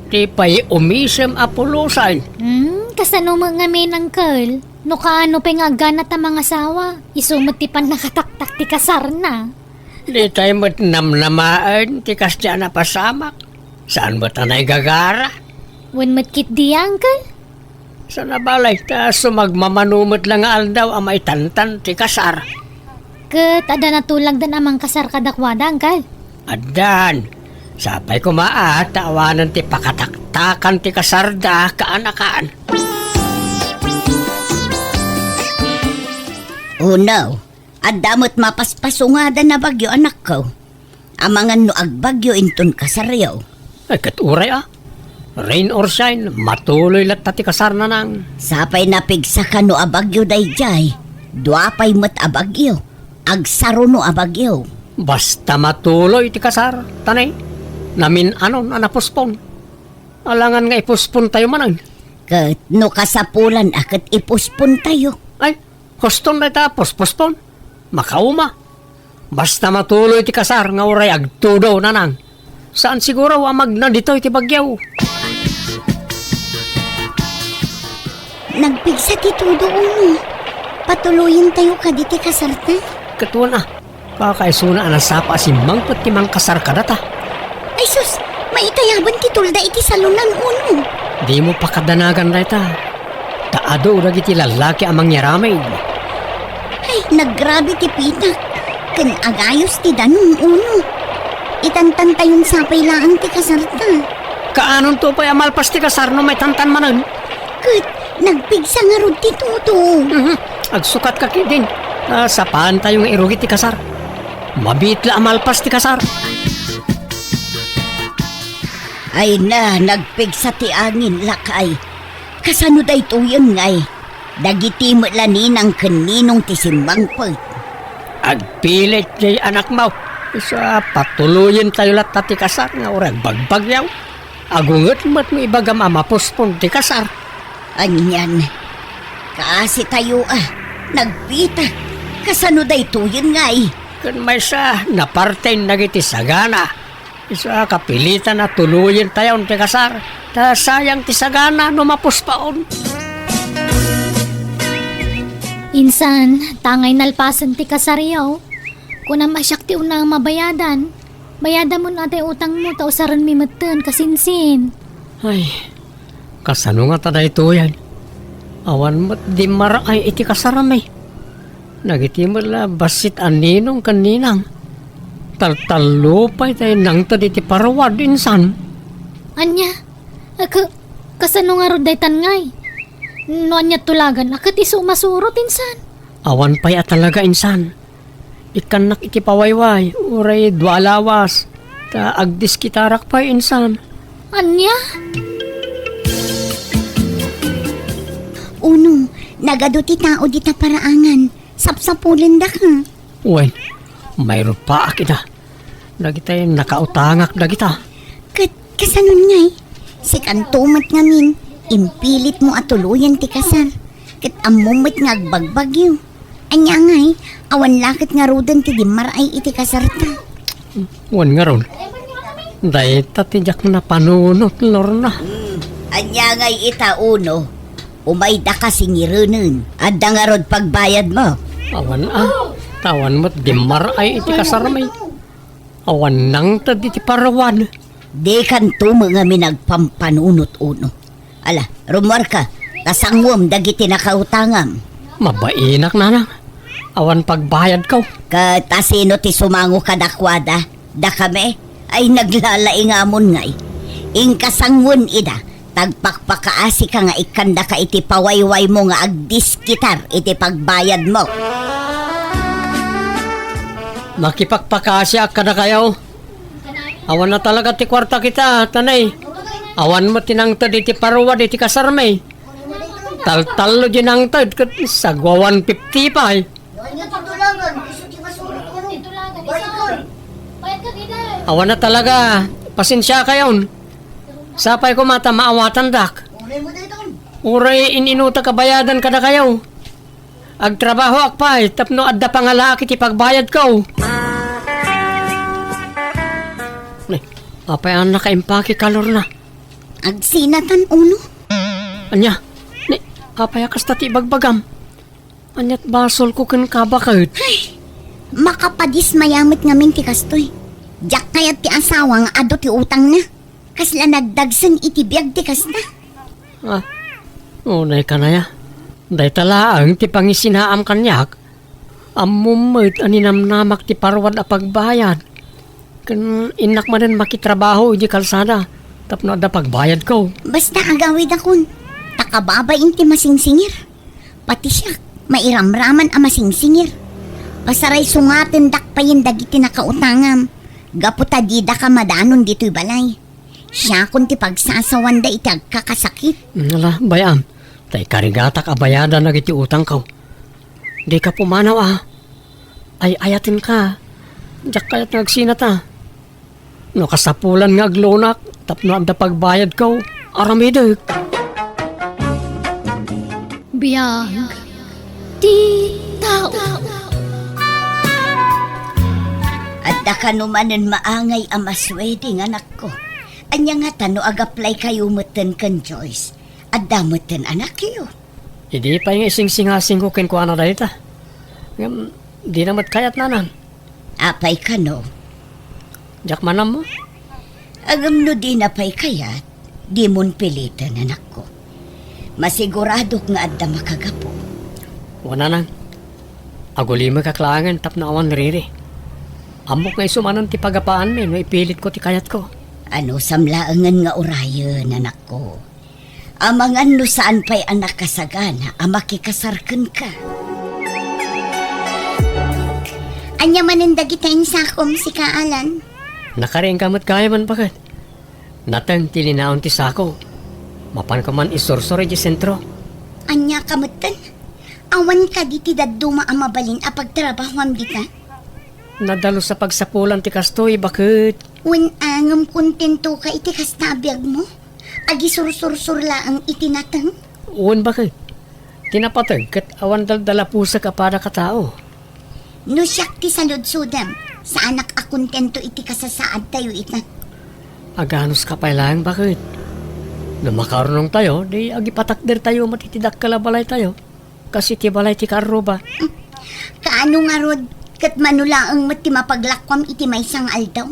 Di pay umisem a pulosen. Hmm, kasano met ngamin, Uncle? No kaano pay nga agganat a mangasawa, isu met ti pannakataktak ti kasarna. Ditay met namnamaen ti kasdiay a napasamak. Saan met a naigagara? Wen met ketdi, Uncle? Sana balay, ta sumagmamano met la nga aldaw a maitantan ti kasar. Ket adda natulagdan a mangkasar kadakuada, Uncle? Addan. Sapay koma a ta awanen ti pakataktakan ti kasarda kaanakan. Uno, adda met mapaspasungada a bagyo, anakko. Amangan no agbagyo inton kasaryo. Ay, ket uray a. Rain or shine, matuloy latta ti kasar, nanang. Sapay napigsa kano a bagyo daydiay. Dua pay met a bagyo. agsaruno a bagyo. Basta matuloy ti kasar, ta ne, namin-anon a napospon. Alangan nga ipospontayo manen. Ket no kasapulan a ket ipospontayo. Ay, huston dayta, pospospon. Makauma. Basta matuloy ti kasar nga uray agtudo, nanang. Saan siguro a magna ditoy ti bagyo. Nagpigsa ti tudo, Uno. Patuloyentayo kadi ti kasarta. Ket wen a, kakaisuna a nasapa a simmangpet ti mangkasar kadata. Ay sus, maitayaban ti tulda iti salonan, Uno. Dimo pakadanagan dayta. Ta adu dagiti lallaki a mangyaramid. Ay, nagrabe ti pitak. Ken agayos ti danum, Uno. Itantantayon sapay laeng ti kasarta. Kaanonto pay a malpas ti kasar no maitantan manen? Ket nagpigsa ngarud ti tudo. Mhm. Agsukatka ketdin. Ah, sapaantayo nga irugit ti kasar. Mabiit la a malpas ti kasar. Ay na, nagpigsa ti angin, lakay. Kasano daytoyen ngay? Dagiti met la ninang ken ninong ti simmangpet. Agpilit jay anakmo. Isu a patuloyentayo latta ti kasar nga uray agbagbagyo. Agunget met no ibagam a mapospon ti kasar. Anian, kaasitayo a, nagpita. Kasano daytoyen ngay? Ken maysa, naparten dagiti sagana. Isu a kapilitan a tuloyentayon ti kasar, ta sayang ti sagana no mapuspaon. Insan, tangay nalpasen ti kasaryo. Kunam a siak ti unang mabayadan. Bayadamon a tay utangmo ta usarenmi metten, kasinsin. Ay, kasano ngata daytoyen? Awan met dimmar-ay iti kasarmi. Dagiti met la bassit a ninong ken ninang. Taltallo pay tay nangted iti paruwad, insan. Ania? Ak-, kasano ngarud daytan ngay? No ania tulagan, a ket isu masurot, insan. Awan pay a talaga, insan. Ikkannak iti pawayway, uray dua a lawas, ta agdiskitarak pay, insan. Ania? Uno, nagadu ti tao dita paraangan. Sapsapulendaka. Wen, mairuppaak ida. Dagitay nakautangak dagita. Ket kasanon ngay? Sikanto met ngamin, impilitmo a tuloyen ti kasar. Ket ammom met nga agbagbagyo. Ania ngay, awan la ket ngaruden ti dimmar-ay iti kasarta. Wen ngarud, dayta ti diak napanunot, Lorna. Hmm, ania ngay ita, Uno? Umaydaka singirenen. Adda ngarud pagbayadmo? Awan a, ta awan met dimmar-ay iti kasarmi. Awan nangted iti paruwad. Dikanto met ngamin agpampanunot, Uno. Ala, rummuarka, ta sanguem dagiti nakautangam. Mabainak, nanang. Awan pagbayadko. Ket asino ti sumango kadakuada? Dakami? Ay, naglalaingamon ngay. Inka sanguen ida, ta agpakpakaasika nga ikkandaka iti pawaywaymo nga agdiskitar iti pagbayadmo. Makipakpakaasiak kadakayo. Awan na talaga ti kuarta kita, ta ne, awan met ti nangted iti paruwad iti kasarmi. Taltallo di nangted ket sagwa one fifty pay. Awan na talaga, pasensiakayon. Sapay koma ta maawatandak. Uray in-inutak a bayadan kadakayo. Agtrabahoak pay tapno adda pangalaak iti pagbayadko. Ne, apay a nakaimpake ka, Lorna? Agsinatan, Uno. Ania? Ne, apay a kasta ti ibagbagam? Aniat basolko kenka baket? Ay, makapadismaya met ngamin ti kastoy. Diak kayat ti asawa nga adu ti utangna. Kasla nagdagsen iti biag ti kasta. Ah, unay kanaya. Dayta laeng ti pangisinaam kaniak. Ammom met a ninamnamak ti paruwad a pagbayad. Ken innak manen makitrabaho idiay kalsada tapno adda pagbayadko. Basta agawidakon, ta kababain ti masingsingir. Pati siak, mairamraman a masingsingir. Pasaraysungatendak payen dagiti nakautangam, gapu ta didaka madanon ditoy balay. Siakon ti pagsasawanda iti agkakasakit. Ala, bay-am, ta ikarigatak a bayadan dagiti utangko. Dika pumanaw a. Ay-ayatenka. Diak kayat nga agsinata. No kasapulan nga aglunak tapno adda pagbayadko, aramidek. Biag ti tao. Adda kano manen maangay a masuedi nga anakko. Ania ngata no agaplay kayo metten ken Joyce? Adda metten anakyo. Idi pay nga isingsingasingko kenkuana dayta. Ngem, dina met kayat, nanang. Apay kano? Diak manammo. Ngem no dina pay kayat, dimon piliten, anakko. Masiguradok nga adda makagapu. Wen, nanang. Agulimekak laengen tapno awan riri. Ammok nga isu manen ti pagapaanmi no ipilitko ti kayatko. Anusam laengen nga urayen, anakko. Amangan no saan pay a nakasagana a makikasar kenka. Ania manen dagita insakom, sika, Alan? Nakariingka met gayam, baket. Nateng ti linaon ti sako. Mapanko man isursor idiay sentro. Ania ka metten? Awan kadi ti dadduma a mabalin a pagtrabahoam dita? Nadalus a pagsapulan ti kastoy, baket. Wen, ngem kontentoka iti kasta a biagmo? Agisursursor laeng iti nateng? Wen, baket. Ti napateg ket awan daldalapusek a padak a tao. No siak ti saludsodem, saanak a kontento iti kasasaadtayo ita. Aganuska pay laeng, baket. No makaurnongtayo, di agipatakdertayo met iti dakkel a balaytayo, kas iti balay ti kaarruba. Kaano ngarud, ket mano laeng met ti mapaglakuam iti maysa nga aldaw?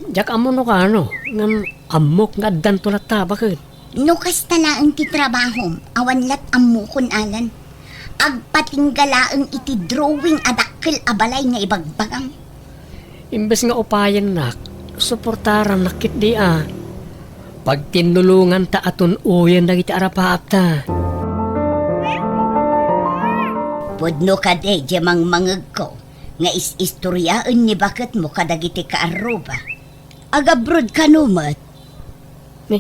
Diak ammo no kaano, ngem ammok nga addanto latta, baket. No kasta laeng ti trabahom, awan lat ammokon, Alan. Agpatingga laeng iti drawing a dakkel a balay nga ibagbagam. Imbes nga upayennak, suportarannak ketdi a. Pagtinnulonganta a tun-oyen dagiti arapaapta. Pudno kadi diay mangmangegko nga is-istoriaen ni baketmo kadagiti kaarruba. Agabroad kano met? Ni,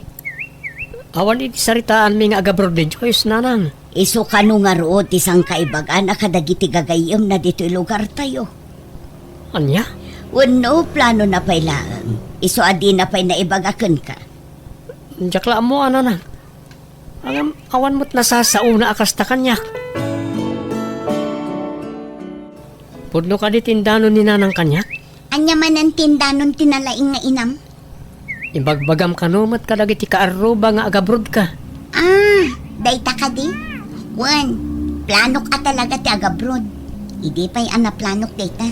awan iti saritaanmi nga agabroad ni Joyce, nanang. Isu kano ngarud ti sangkaibagana kadagiti gagayyemna ditoy lugartayo? Ania? Wenno, planona pay laeng. Isu a dina pay naibaga kenka. Diak la ammo, a, nanang. Ngem awan met nasasaona a kasta kaniak. Pudno kadi ti indanon ni nanang kaniak? Ania manen ti indanon ti nalaing nga inam? Ibagbagam kano met kadagiti kaarruba nga agabrodka? Ah, dayta kadi? Wen, planok a talaga ti agabroad. Idi pay a naplanok dayta.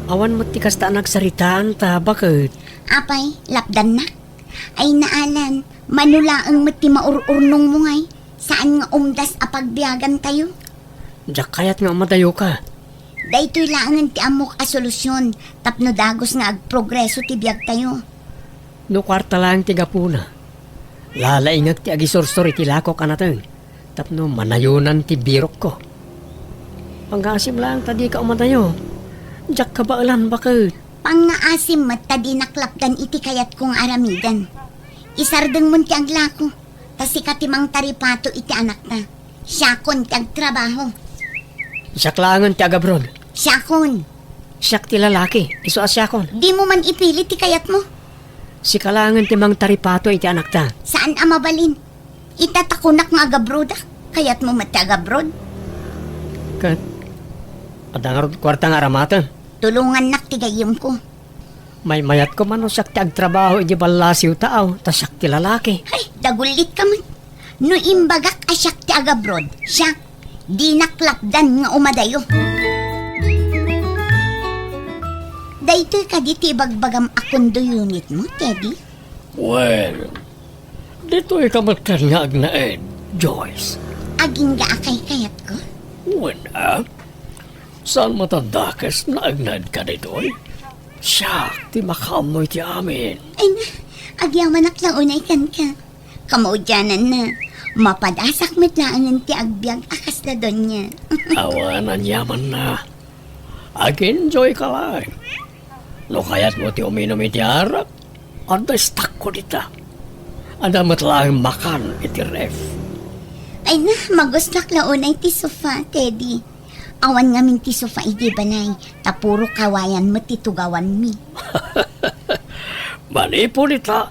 Awan met ti kasta a nagsaritaanta, baket. Apay, lapdannak? Ay, naalan, mano laeng met ti maur-urnongmo ngay, saan nga umdas a pagbiagantayo? Diak kayat nga umadayoka. Daytoy laengen ti ammok a solusion tapno dagus nga agprogreso ti biagtayo. No kuarta laeng ti gapuna, lalaingek ti agisursor iti lakok a nateng tapno manayonan ti birokko. Pangngaasim laeng ta dika umadayo. Diak kabaelan, baket. Pangngaasim met ta dinak lapdan iti kayatko nga aramiden. Isardengmon ti aglako, ta sika ti mangtaripato iti anakta. Siakon ti agtrabaho. Siak laengen ti agabroad. Siakon. Siak ti lalaki, isu a siakon. Dimo man ipili ti kayatmo. Sika laengen ti mangtaripato iti anakta. Saan a mabalin. Ita ta kunak nga agabrodak, kayatmo met ti agabroad? Ket, adda ngarud kuarta nga aramaten? Tulongannak ti gayyemko. Maymayatko man no siak ti agtrabaho idiay ballasiw taaw, ta siak ti lalaki. Ay, dagullitka met. No imbagak a siak ti agabroad, siak, dinak lapdan nga umadayo. Daytoy kadi ti ibagbagam a condo unitmo, Teddy? Well, ditoy ka met kadi nga agnaed, Joyce. Agingga a kaykayatko? Wen a. Saan met a dakes nga agnaedka ditoy? Siak ti makaammo iti amin. Ay na, agyamanak la unay kenka. Kamaudiananna, mapadasak met laengen ti agbiag a kasla donia. Awan, aniamanna. Ag-enjoy ka laeng. No kayatmo ti uminum iti arak, adda istakko dita. Adda met laeng makan iti ref. Ay na, magustuak la unay ti sofa, Teddy. Awan ngamin ti sofa idi balay, ta puro kawayan met ti tugawanmi. Manipud ita,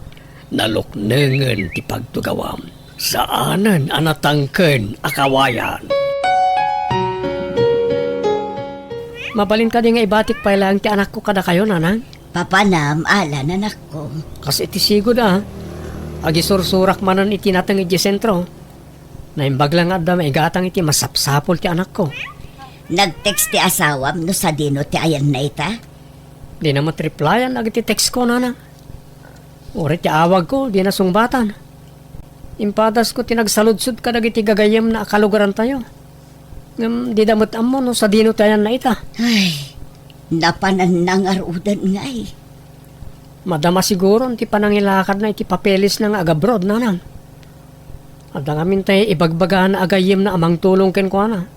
naluknengen ti pagtugawam. Saanen a natangken a kawayan. Mabalin kadi nga ibatik pay laeng ti anakko kadakayo, nanang? Papanam, Alan, anakko. Kas iti sigud a, agisursurak manen iti nateng iti sentro. Naimbag la nga adda maigatang iti masapsapul ti anakko. Nag-text ti asawam no sadino ti ayanna ita? Dina met replyan dagiti text ko, nana. Uray ti awagko, dina sungbatan. Impadasko ti nagsaludsod kadagiti gagayyemna a kalugarantayo. Ngem dida met ammo no sadino ti ayanna ita. Ay, napananna ngaruden ngay. Madama siguron ti panangilakadna iti papelesna nga agabroad, nanang. Adda ngamin tay ibagbagana a gayyemna a mangtulong kenkuana.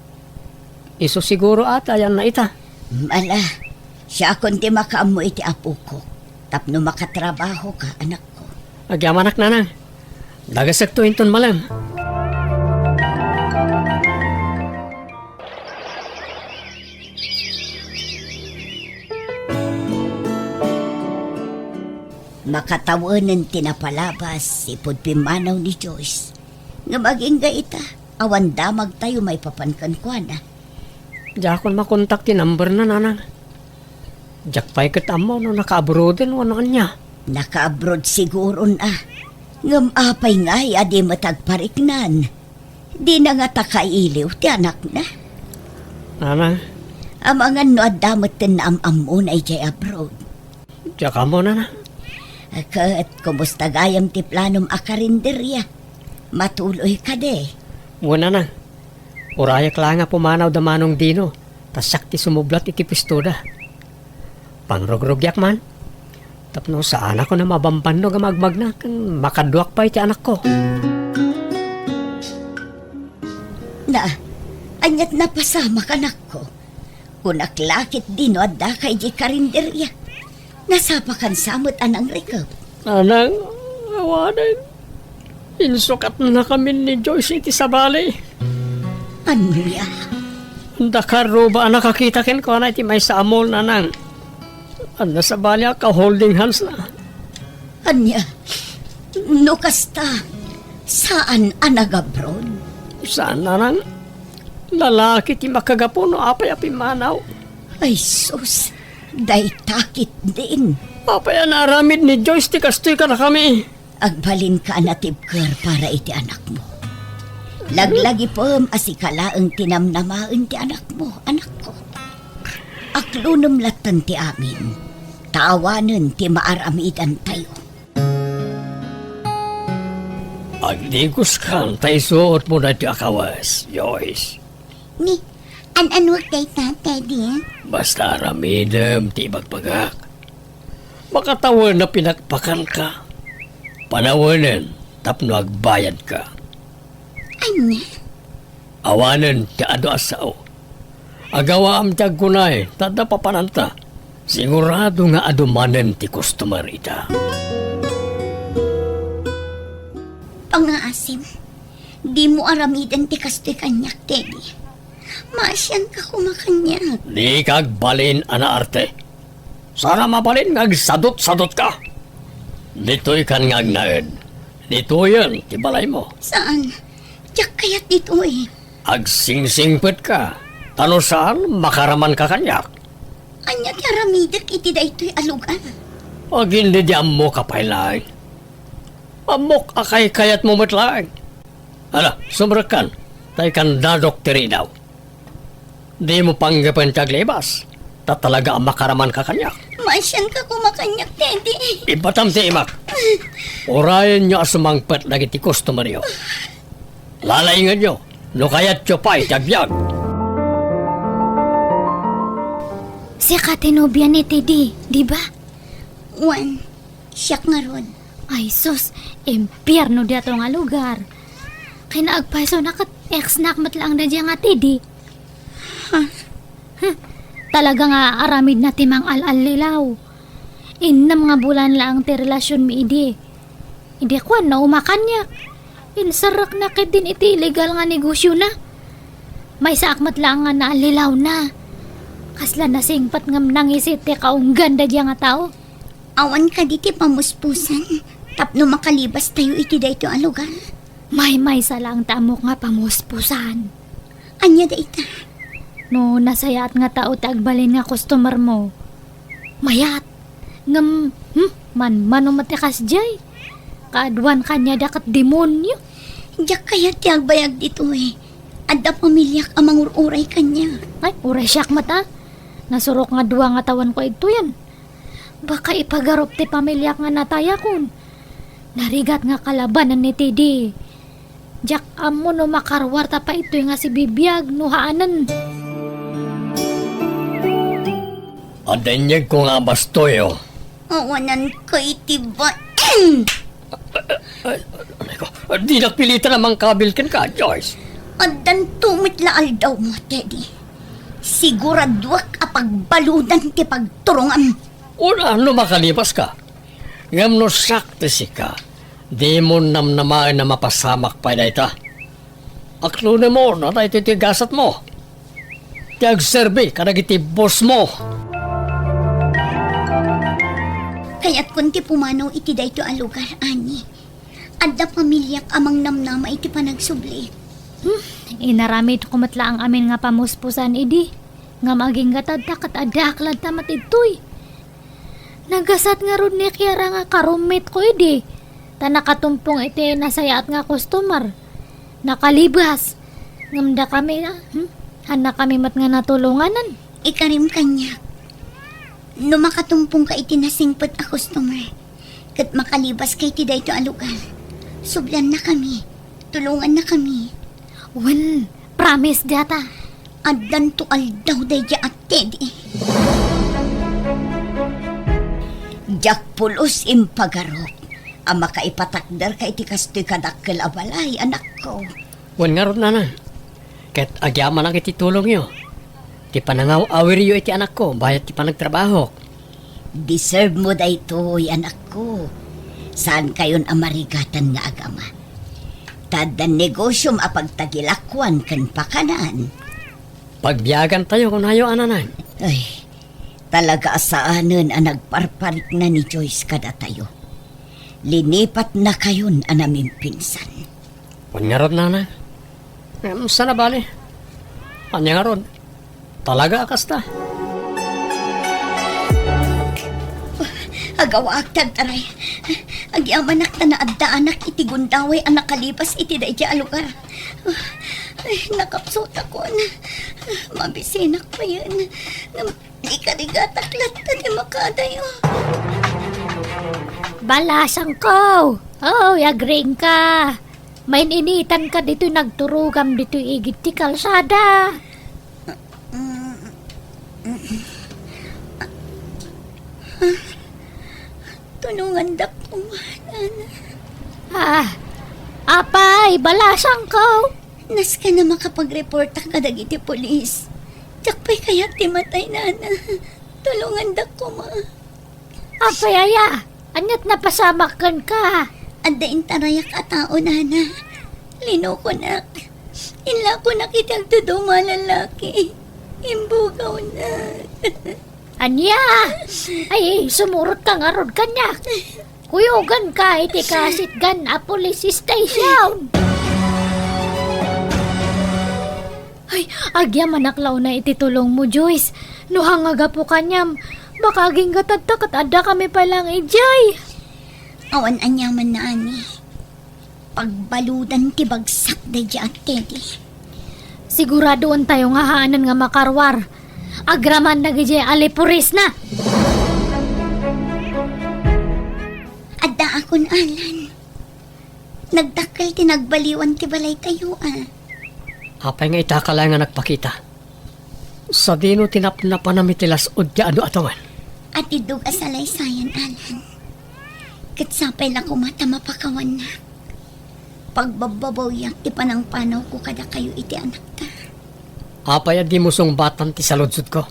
Isu siguro a ti ayanna ita. Ala, siakon ti makaammo iti apokok tapno makatrabahoka, anakko. Agyamanak, nanang. Dagasekto inton malem. Makatawenen ti napalabas ipud pimmanaw ni Joyce. Ngem agingga ita, awan damagtayo maipapan kenkuana. Diakon makontak ti numberna, nanang. Diak pay ket ammo no nakaabroaden wenno ania. Nakaabroad siguron a. Ngem apay ngay a di met agpariknan? Dina ngata kailiw ti anakna. Nanang. Amangan no adda metten naam-ammona idiay abroad. Diak ammo, nanang. Ket kumusta gayam ti planom a karinderia? Matuloy kadi? Wen, nanang. Urayak laeng a pumanaw da Manong Dino, ta siak ti sumublat iti puestoda. Pangrugrugiak man, tapno saanakon a mabambannog a magmagna ken makaduak pay ti anakko. Na, aniat napasamak, anakko? Kunak la ketdi no addaka idiay karinderia. Nasapakan sa met a nangrikep. Nanang, awanen. Insukatnakamin ni Joyce iti sabali. Ania? Dakkel ruba a nakakita kenkuana iti maysa a mall, nanang. Adda sabali a ka-holding hands na. Ania? No kasta, saan a nagabroad? Saan, nanang. Lalaki ti makagapu no apay a pimmanaw. Ay sus, dayta ketdin. Apay a naaramid ni Joyce ti kastoy kadakami? Agbalinka a natibker para iti anakmo. Laglagipem a sika laeng ti namnamaen ti anakmo, anakko. Aklonem latten ti amin, ta awanen ti maaramidantayo. Agdigoskan ta isuotmo daytoy a kawes, Joyce. Ni, an-anuak dayta, Teddy? Basta aramidem ti ibagbagak. Makatawen a pinakpakanka. Panawenen tapno agbayadka. Ania? Awanen ti adu a sao. Agawaam ti agkunay, ta adda papananta. Sigurado nga adu manen ti customer ita. Pangngaasim, dimo aramiden ti kastoy kaniak, Teddy. Maasianka koma kaniak. Dika agbalin a naarte. Saan a mabalin nga agsadutsadutka. Ditoykan nga agnaed. Ditoyen ti balaymo. Saan? Diak kayat ditoy. Agsingsingpetka, ta no saan, makaramanka kaniak. Ania ti aramidek iti daytoy a lugar? Agin-, di, di ammok a pay laeng. Ammok a kaykayatmo met laeng. Ala, sumrekkan, ta ikandadok ti ridaw. Dimo panggepen ti aglibas, ta talaga a makaramanka kaniak. Maasianka koma kaniak, Teddy. Ibatam ti imak. Urayenyo a sumangpet dagiti customeryo. Lalaingenyo, no kayatyo pay ti agbiag. Sika ti nobia ni Teddy, di ba? Wen, siak ngarud. Ay sus, impierno diato nga lugar. Kinaagpayso na ket ex-nak met laeng dadia nga Teddy. Ha? Huh, talaga nga aramidna ti mangal-allilaw. Innem nga bulan laeng ti relasionmi idi. Idi kuan, nauma kaniak. Inserrekna ketdin iti illegal nga negosiona. Maysaak met laeng nga naallilawna. Kasla nasingpet ngem nangisit ti kaunggan daydiay nga tao. Awan kadi ti pamuspusan tapno makalibastayo iti daytoy a lugar? Maymaysa laeng ti ammok nga pamuspusan. Ania dayta? No nasayaat nga tao ti agbalin nga customer mo, mayat. Ngem, hmm, manmano met ti kasdiay. Kaaduan kaniada ket demonio. Diak kayat ti agbayag ditoy. Adda pamiliak a mangur-uray kaniak. Ay, uray siak met a. Nasurok nga dua nga tawenko idtoyen. Baka ipagarup ti pamiliak nga natayakon. Narigat nga kalabanan ni Teddy. Diak ammo no makaruarta pay itoy nga sibibiag no haanen. Adda inyegko nga abastoyo. Awanan kay ti ba-, Ay, ay, ay, ko, dinak pilitan a mangkabil kenka, Joyce. Addanto met la aldawmo, Teddy. Siguraduak a pagbaludan ti pagturongam. Una, no makalibaska. Ngem no siak ti sika, dimo namnamaen a mapasamak pay dayta. Aklonem no daytoy ti gasatmo. Ti agserbi kadagiti bossmo. Kayatkon ti pumanaw iti daytoy a lugar, Ani. Adda pamiliak a mangnamnama iti panagsubli. Hmm, inaramidko met laeng amin nga pamuspusan idi. Ngem agingga tatta ket addaak latta met idtoy. Nagasat ngarud ni Kiara nga ka-roommate ko idi, ta nakatumpong iti nasayaat nga customer. Nakalibas. Ngem dakami, ah, hmm? Hannakami met nga natulonganan. Ikarim kaniak. No makatumpongka iti nasingpet a customer, ket makalibaska iti daytoy a lugar, subliannakami. Tulongannakami. Wen, promise dayta. Addanto aldaw daydiay a Teddy. Diak pulos impagarup a makaipatakderka iti kastoy kadakkel a balay, anakko. Wen ngarud, nanang. Ket agyamanak iti tulongyo. Ti panangaw-awiryo iti anakko bayat ti panagtrabahok. Deserve mo daytoy, anakko. Saankayon a marigatan nga agama. Ta addan negosiom a pagtagilakuan ken pakanan. Pagbiagantayo, kunayo, a nanang. Ay, talaga a saanen a nagparparikna ni Joyce kadatayo. Linipatnakayon a namimpinsan. Wen ngarud, nanang. Ngem saan a bale. Ania ngarud? Talaga a kasta. Agawaak ti agtaray. Agyamanak ta naaddaanak iti gundaway a nakalibas iti daydiay a lugar. Ay, nakapsutakon. Mabisinak payen. Ngem ikarigatak latta ti makadayo. Balasangko! Oy, agriingka! Main-initanka ditoy nagturogam ditoy igid ti kalsada. Tulongandak koma, nana. Ah, apay, balasangko! Nasken a makapagreportak kadagiti pulis. Diak pay kayat ti matay, nana. Tulongandak koma. Apay aya, ania't napasamak kenka? Adda intarayak a tao, nana. Linokonak. Inlakonak iti agduduma a lalaki. Imbugawnak. Ania? Ay, sumurotka ngarud kaniak. Kuyoganka iti kasitgan a police station. Ay, agyamanak la unay iti tulongmo, Joyce. No hangagapu kaniam, baka agingga tatta ket addakami pay laeng idiay. Awan aniamanna, Ani. Pagbaludan ti bagsak daydiay a Teddy. Siguradoentayo nga haanen nga makaruar. Agraman dagidiay a lipurisna. Addaakon, Alan. Nagdakkel ti nagbaliwan ti balaytayo, a. Apay nga itaka laeng a nagpakita? Sadino ti napnapanam iti las-od ti adu a tawen? Atiddog a salaysayan, Alan. Ket sapay la koma ta mapakawannak. Pagbabbabawiak ti panangpanawko kadakayo iti anakta. Apay a dimo sungbatan ti saludsodko?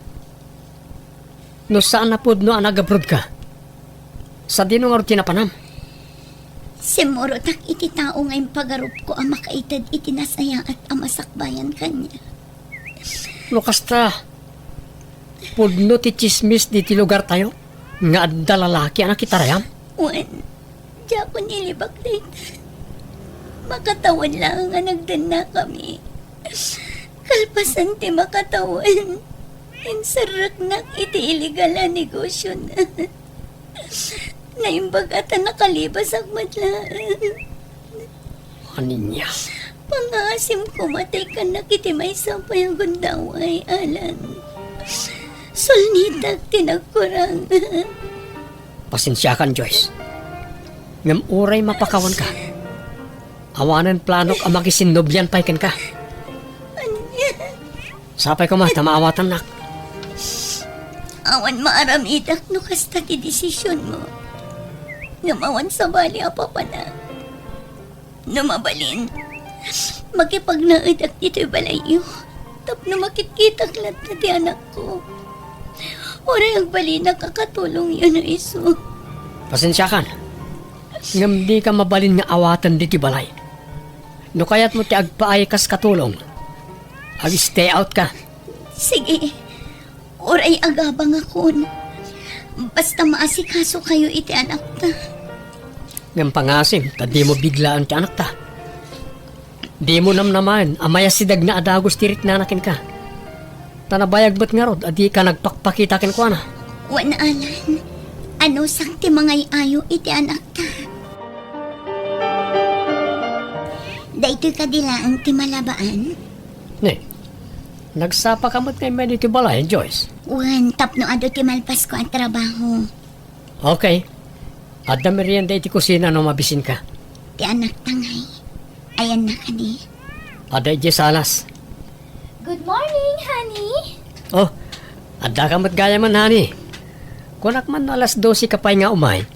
No saan a pudno a nagabrodka, sadino ngarud ti napanam? Simmurotak iti tao nga impagarupko a makaited iti nasayaat a masakbayan kaniak. No kasta, pudno ti tsismis diti lugartayo nga adda lalaki a nakitarayam. Wen, diakon ilibak dayta. Makatawen laeng a nagdennakami. Kalpasan ti makatawen, inserreknak iti illegal a negosiona. Naimbag a ta nakalibasak met laeng. Ania? Pangaasim koma ti ikkannak iti maysa pay a gundaway, Alan. Sulnitak ti nagkurang. Pasensiakan, Joyce. Ngem uray mapakawanka, awanen planok a makisinnobian pay kenka. Ania? Sapay koma ta maawatannak. Awan maaramidak no kasta ti desisionmo. Ngem awan sabali a papanak. No mabalin, makipagnaedak ditoy balayyo tapno makitkitak latta ti anakko. Uray agbalinak a katulongyo no isu. Pasensiakan. Ngem dika mabalin nga awaten ditoy balay. No kayatmo ti agpaay kas katulong, ag-stay out ka. Sige, uray agabangakon. Basta maasikasokayo iti anakta. Ngem pangaasim ta dimo biglaen ti anakta. Dimo namnamaen a mayasidegna a dagus ti riknana kenka. Ta nabayag met ngarud a dika nagpakpakita kenkuana. Wen, Alan, anusak ti mangay-ayo iti anakta. Daytoy kadi laeng ti malabaan? Ne, nagsapaka met nga immay ditoy balay, Joyce? Wen, tapno adu ti malpasko a trabaho. Okay. Adda merienda iti kusina no mabisinka. Ti anakta ngay. Ayanna kadi? Adda idiay salas. Good morning, honey. Oh, addaka met gayamen, honey. Kunak man no alas dose ka pay nga umay.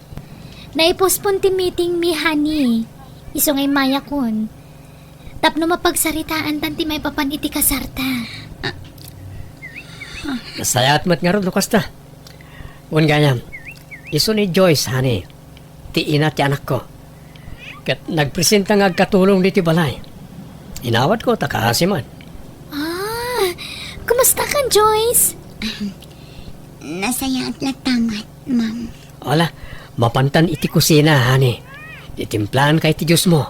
Naipospon ti meeting mi, honey. Isu nga immayakon. Tapno mapagsaritaantan ti maipapan iti kasarta. Nasayaat met ngarud no kasta. Wen gayam, isu ni Joyce, honey, ti ina ti anakko. Ket nagpresenta nga agkatulong ditoy balay. Inawatko ta kaasi man. Ah, kumusta kan, Joyce? Nasayaat latta met, ma'am. Ala, mapantan iti kusina, honey. Titimplaanka iti juice mo.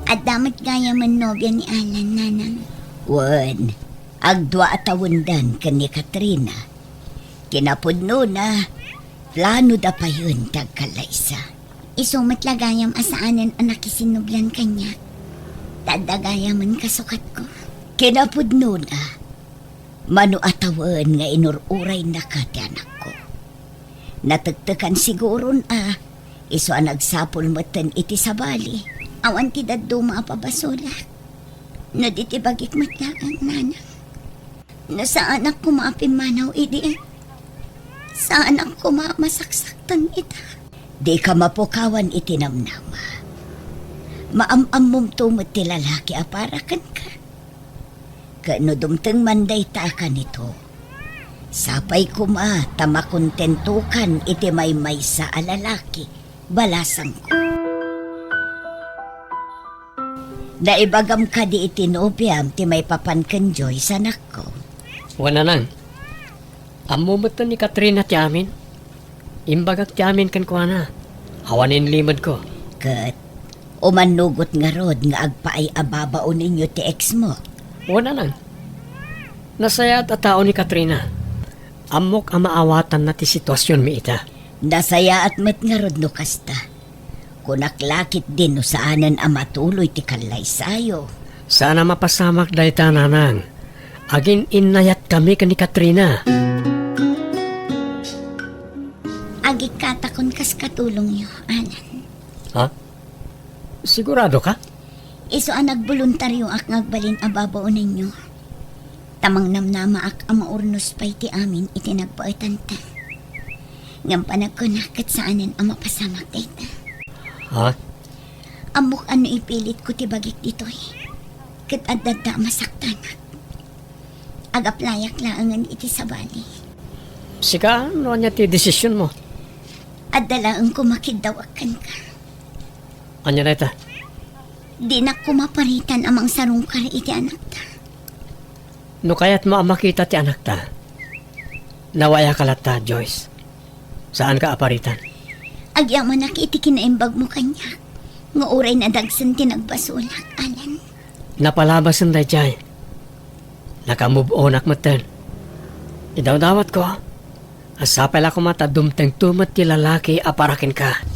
Adda met gayamen nobia ni Alan, nanang. Wen, agdua a tawendan ken ni Katrina. Kinapudnona, planoda payen ti agkallaysa. Isu met la gayam a saanen a nakisinnobian kaniak. Ta adda gayamen kasukatko. Kinapudnona, mano a tawen nga inur-uraynaka ti anakko. Natektekan siguron a isu a nagsapul metten iti sabali. Awan ti dadduma a pabasolak. No di ti bagik met laeng, nanang. No saanak koma a pimmanaw idi, saanak koma a masaksaktan ita. Dika mapukawan iti namnama. Maam-ammomto met ti lalaki a para kenka. Ket no dumteng man dayta a kanito, sapay koma ta makontentokan iti maymaysa a lalaki balasangko. Naibagam kadi iti nobiam ti maipapan ken Joyce, anakko? Wen, nanang. Ammo metten ni Katrina ti amin. Imbagak ti amin kenkuana. Awanen limedko. Ket umannugot ngarud nga agpaay a babaonenyo ti ex mo? Wen, nanang. Nasayaat a tao ni Katrina. Ammok a maawatanna ti situasionmi ita. Nasayaat met ngarud no kasta. Kunak la ketdi no saanen a matuloy ti kallaysayo. Saan a mapasamak dayta, nanang. Agin-innayatkami ken ni Katrina. Agikkatakon kas katulongyo, Alan. Ha? Sigurado ka? Isu a nagboluntarioak nga agbalin a babaonenyo. Ta mangnamnamaak a maurnos pay ti amin iti nagbaetanta. Ngem panagkunak ket saanen a mapasamak dayta. Ha? Ammok a no ipilitko ti bagik ditoy, ket adda a masaktanak. Agaplayak laengen iti sabali. Sika, no ania ti desisionmo? Adda laeng koma kiddawak kenka. Ania dayta? Dinak koma paritan a mangsarungkar iti anakta. No kayatmo a makita ti anakta, nawayaka latta, Joyce. Saanka a paritan. Agyamanak iti kinaimbagmo kaniak, nga uray nadagsen ti nagbasolak, Alan. Napalabasen daydiay. Nakamove-onak metten. Idawdawatko, a sapay la koma ta dumtengto met ti lalaki a para kenka.